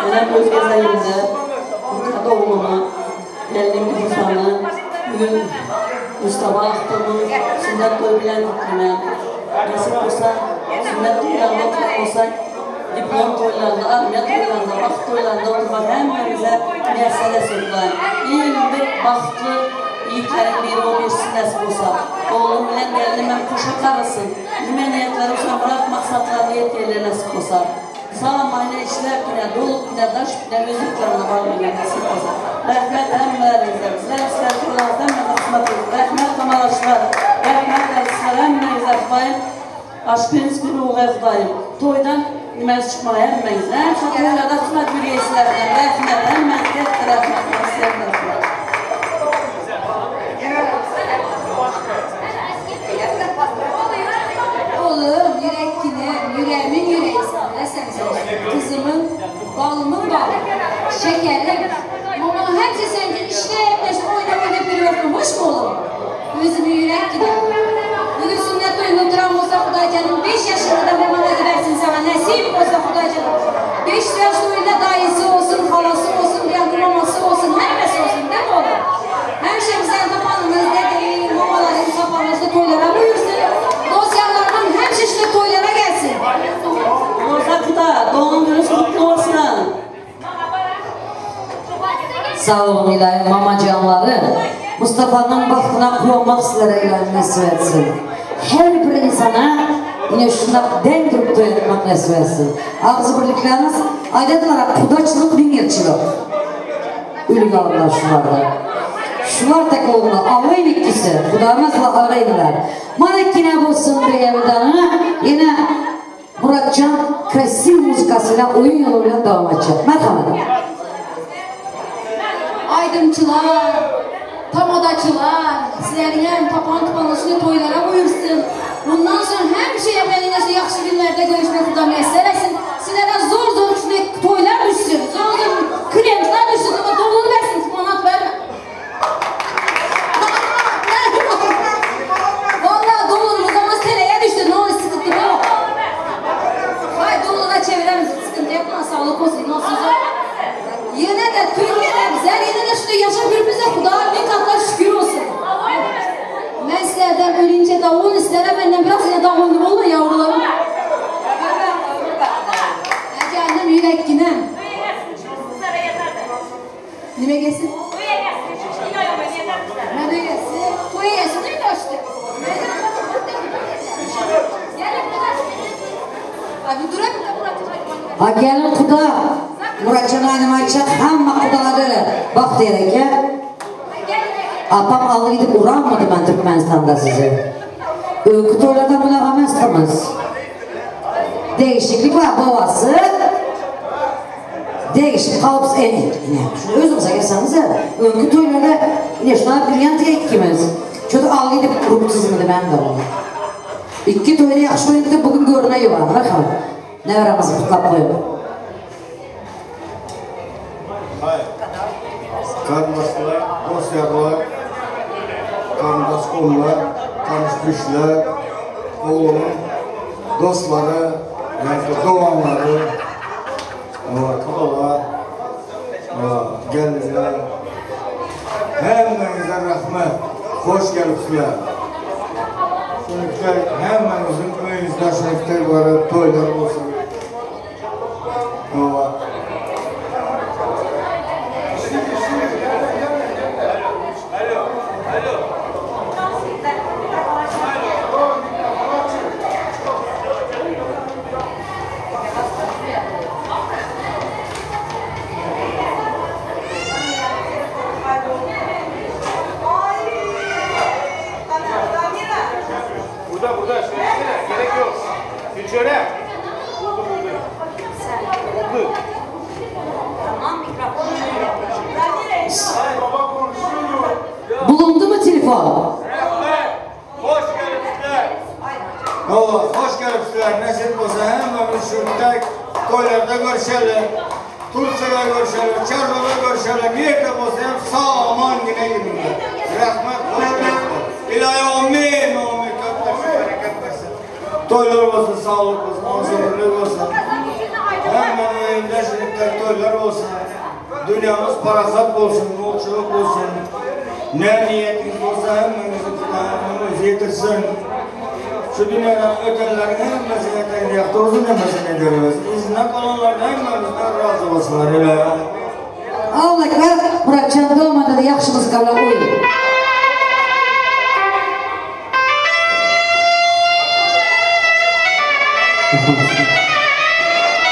Menem öz gezegimde Murad oğlumu, gelinim Gülfan'ı, bugün Mustafa Aktan'ı sünnet toyu bilen kutluyorum. Nasip olsa sünnet toylarında oturmak olsak, diplom toylarında, armiya toylarında, baxt toylarında oturmak hemmemize müyesser etsin Xudayım. İyi bir baxtlı yiğitlerin biri o birisi nasip olsa. Oğlum bilen gelinim hem kuşa karısın. Nime niyetleri olsa, murat maksatlarını yetkileri nasip olsa. Sağ mayna işler güne, dolup güne, daş güne, öz yurtlarına varmıyor nasip olsa. Rəhmət həmmərinizə, bizlər sizlər toylarınızda həmmə qismət olsun. Rəhmət tamalaşlar, rəhmət əzizlər, həmmənizə Xudayım. Aşkınız bir uğur Xudayım. Toydan niməz çıxmaya həmmənizə. Həmçə toylarda qismət bir yeyslərdən. Rəhmət, həmmənizə rəhmət, nəsiyyət rəhmət. Oğlum, yürekkinem, yüreğimin yüreğisin. Bilirsən sən, kızımın, balımın balı, şekerim. Mama hepsi senin işleyip de oyna oynayıp yürüyorsun. Hoş mu oğlum? Özümü yürek gider. Bugün sünnet toyunda oturan olsa Xudaycanım, 5 yaşında da mamana versin sana, nasip olsa Xudaycanım. 5 yaş toyunda dayısı olsun, halası olsun, bir maması olsun, hemmesi olsun değil mi oğlum? Hemşe bizden tapanımız, dedeyin, mamaların tapanımızda toylara buyursun. Dosyalarından hemşe işte toylara gelsin. Roza Kuda, doğum gününüz kutlu olsun. Sağ olun ilahi mamacanları. Mustafa'nın baxtına quvonmaq sizlere ilahi nasip etsin. Her bir insana yine şunda denk durup toy etmek nasip etsin. Ağzı birlikleriniz aydadılar kudaçılık bin yılçılık. Ülük alırlar şularda. Şular tek oğlu ağayın ikisi. Kudamazla ağayınlar. Manekine bolsun bir evdanı. Yine Muratcan krasiv muzikasıyla oyun yoluyla devam edecek. Merhaba. Aydınçılar, tamadaçılar, sizlerin hem tapan tupanışını toylara buyursun. Bundan sonra həmişə yəni yaxşı günlerde görüşmek Xuda müyəssər etsin. Sizlere zor zor toylar düşsün, zor zor klientler düşsün, ama dolunu versin, manat verme. Vallahi dolunumuz ama seneye düştü, ne olur sıkıntı yok. Hay doluna çeviremiz, sıkıntı yapma, sağlık olsun, nasıl zor. Yine de Türkiye'de bizler yine de şurada yaşam birbirimize Xudaya bin katlar şükür olsun. Ben sizlerden ölünce davul sizlere benden biraz yine davullu olun yavrularım. Canım yürek yine. Nime gelsin? Ne gelsin? Toy gelsin değil mi işte? Abi durayım da Ha gelin kuda. Muratcan hanım aytacak hamma kudaları. Bak diyerek ya. Apam aldı gidip uğramadı ben Türkmenistan'da sizi. Öykü toylarda buna amestimiz. Değişiklik var babası. Değişik kalıp en ne? Şunu özümüze gelseniz ya. Öykü toylarda ne şuna brilliant ikimiz. Çoğu aldı gidip grup çizmedi ben de onu. Ikki toýny ýagşy oýnady, bu gün görüne ýygan. Rahmet. Neberämizi gutlap goýup. Haý. Garyndaşlar, dost-ýarlar, garyndaş gollar, tanyş-bilişler, oglumyň dostlary, ýa-da doganlary, Kulalar, gelinler, hemmäňize rahmet, hoş gelipsiler. Şeýle hemmäňiziň öýüňizde şeýle baryp toýlar bolsun. Burada burada söylesene gerek yok. Gülçöre. Buldu buldu. Buldu. Tamam mikrofon. Bulundu mu telefon? Hoş gelipsizler. Hoş gelipsizler. Nasip olsa hemmemiz şu tek toylarda görüşelim. Turça'da görüşelim, Çarşı'da görüşelim. Yerde olsa hem sağ aman yine yürürler. Rahmet hoş gelipsizler. İlahi amin, amin. Köp versin, bereket versin. Toylar olsun, sağlık olsun, huzurluk olsun. Hemen evinde şimdi toylar olsun. Dünyamız parasat olsun, bolçuluk olsun. Ne niyetiniz olsa hemmenizi Kudayımız yetirsin. Şu dünyadan ötenlerin hemmesine tengiyakta olsun hemmesine görüyoruz. İzine kalanlar da hemmemizden razı olsunlar. İlahi. Allah ekber, Muratcan Doğman'da da yaxşı mızıkalar oyun.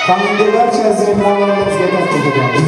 Xanımlar barcha mehmonlarimizga taqdim etamiz.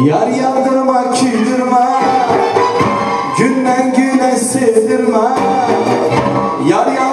Yar yandırma küydürme Günden güne sevdirme Yar.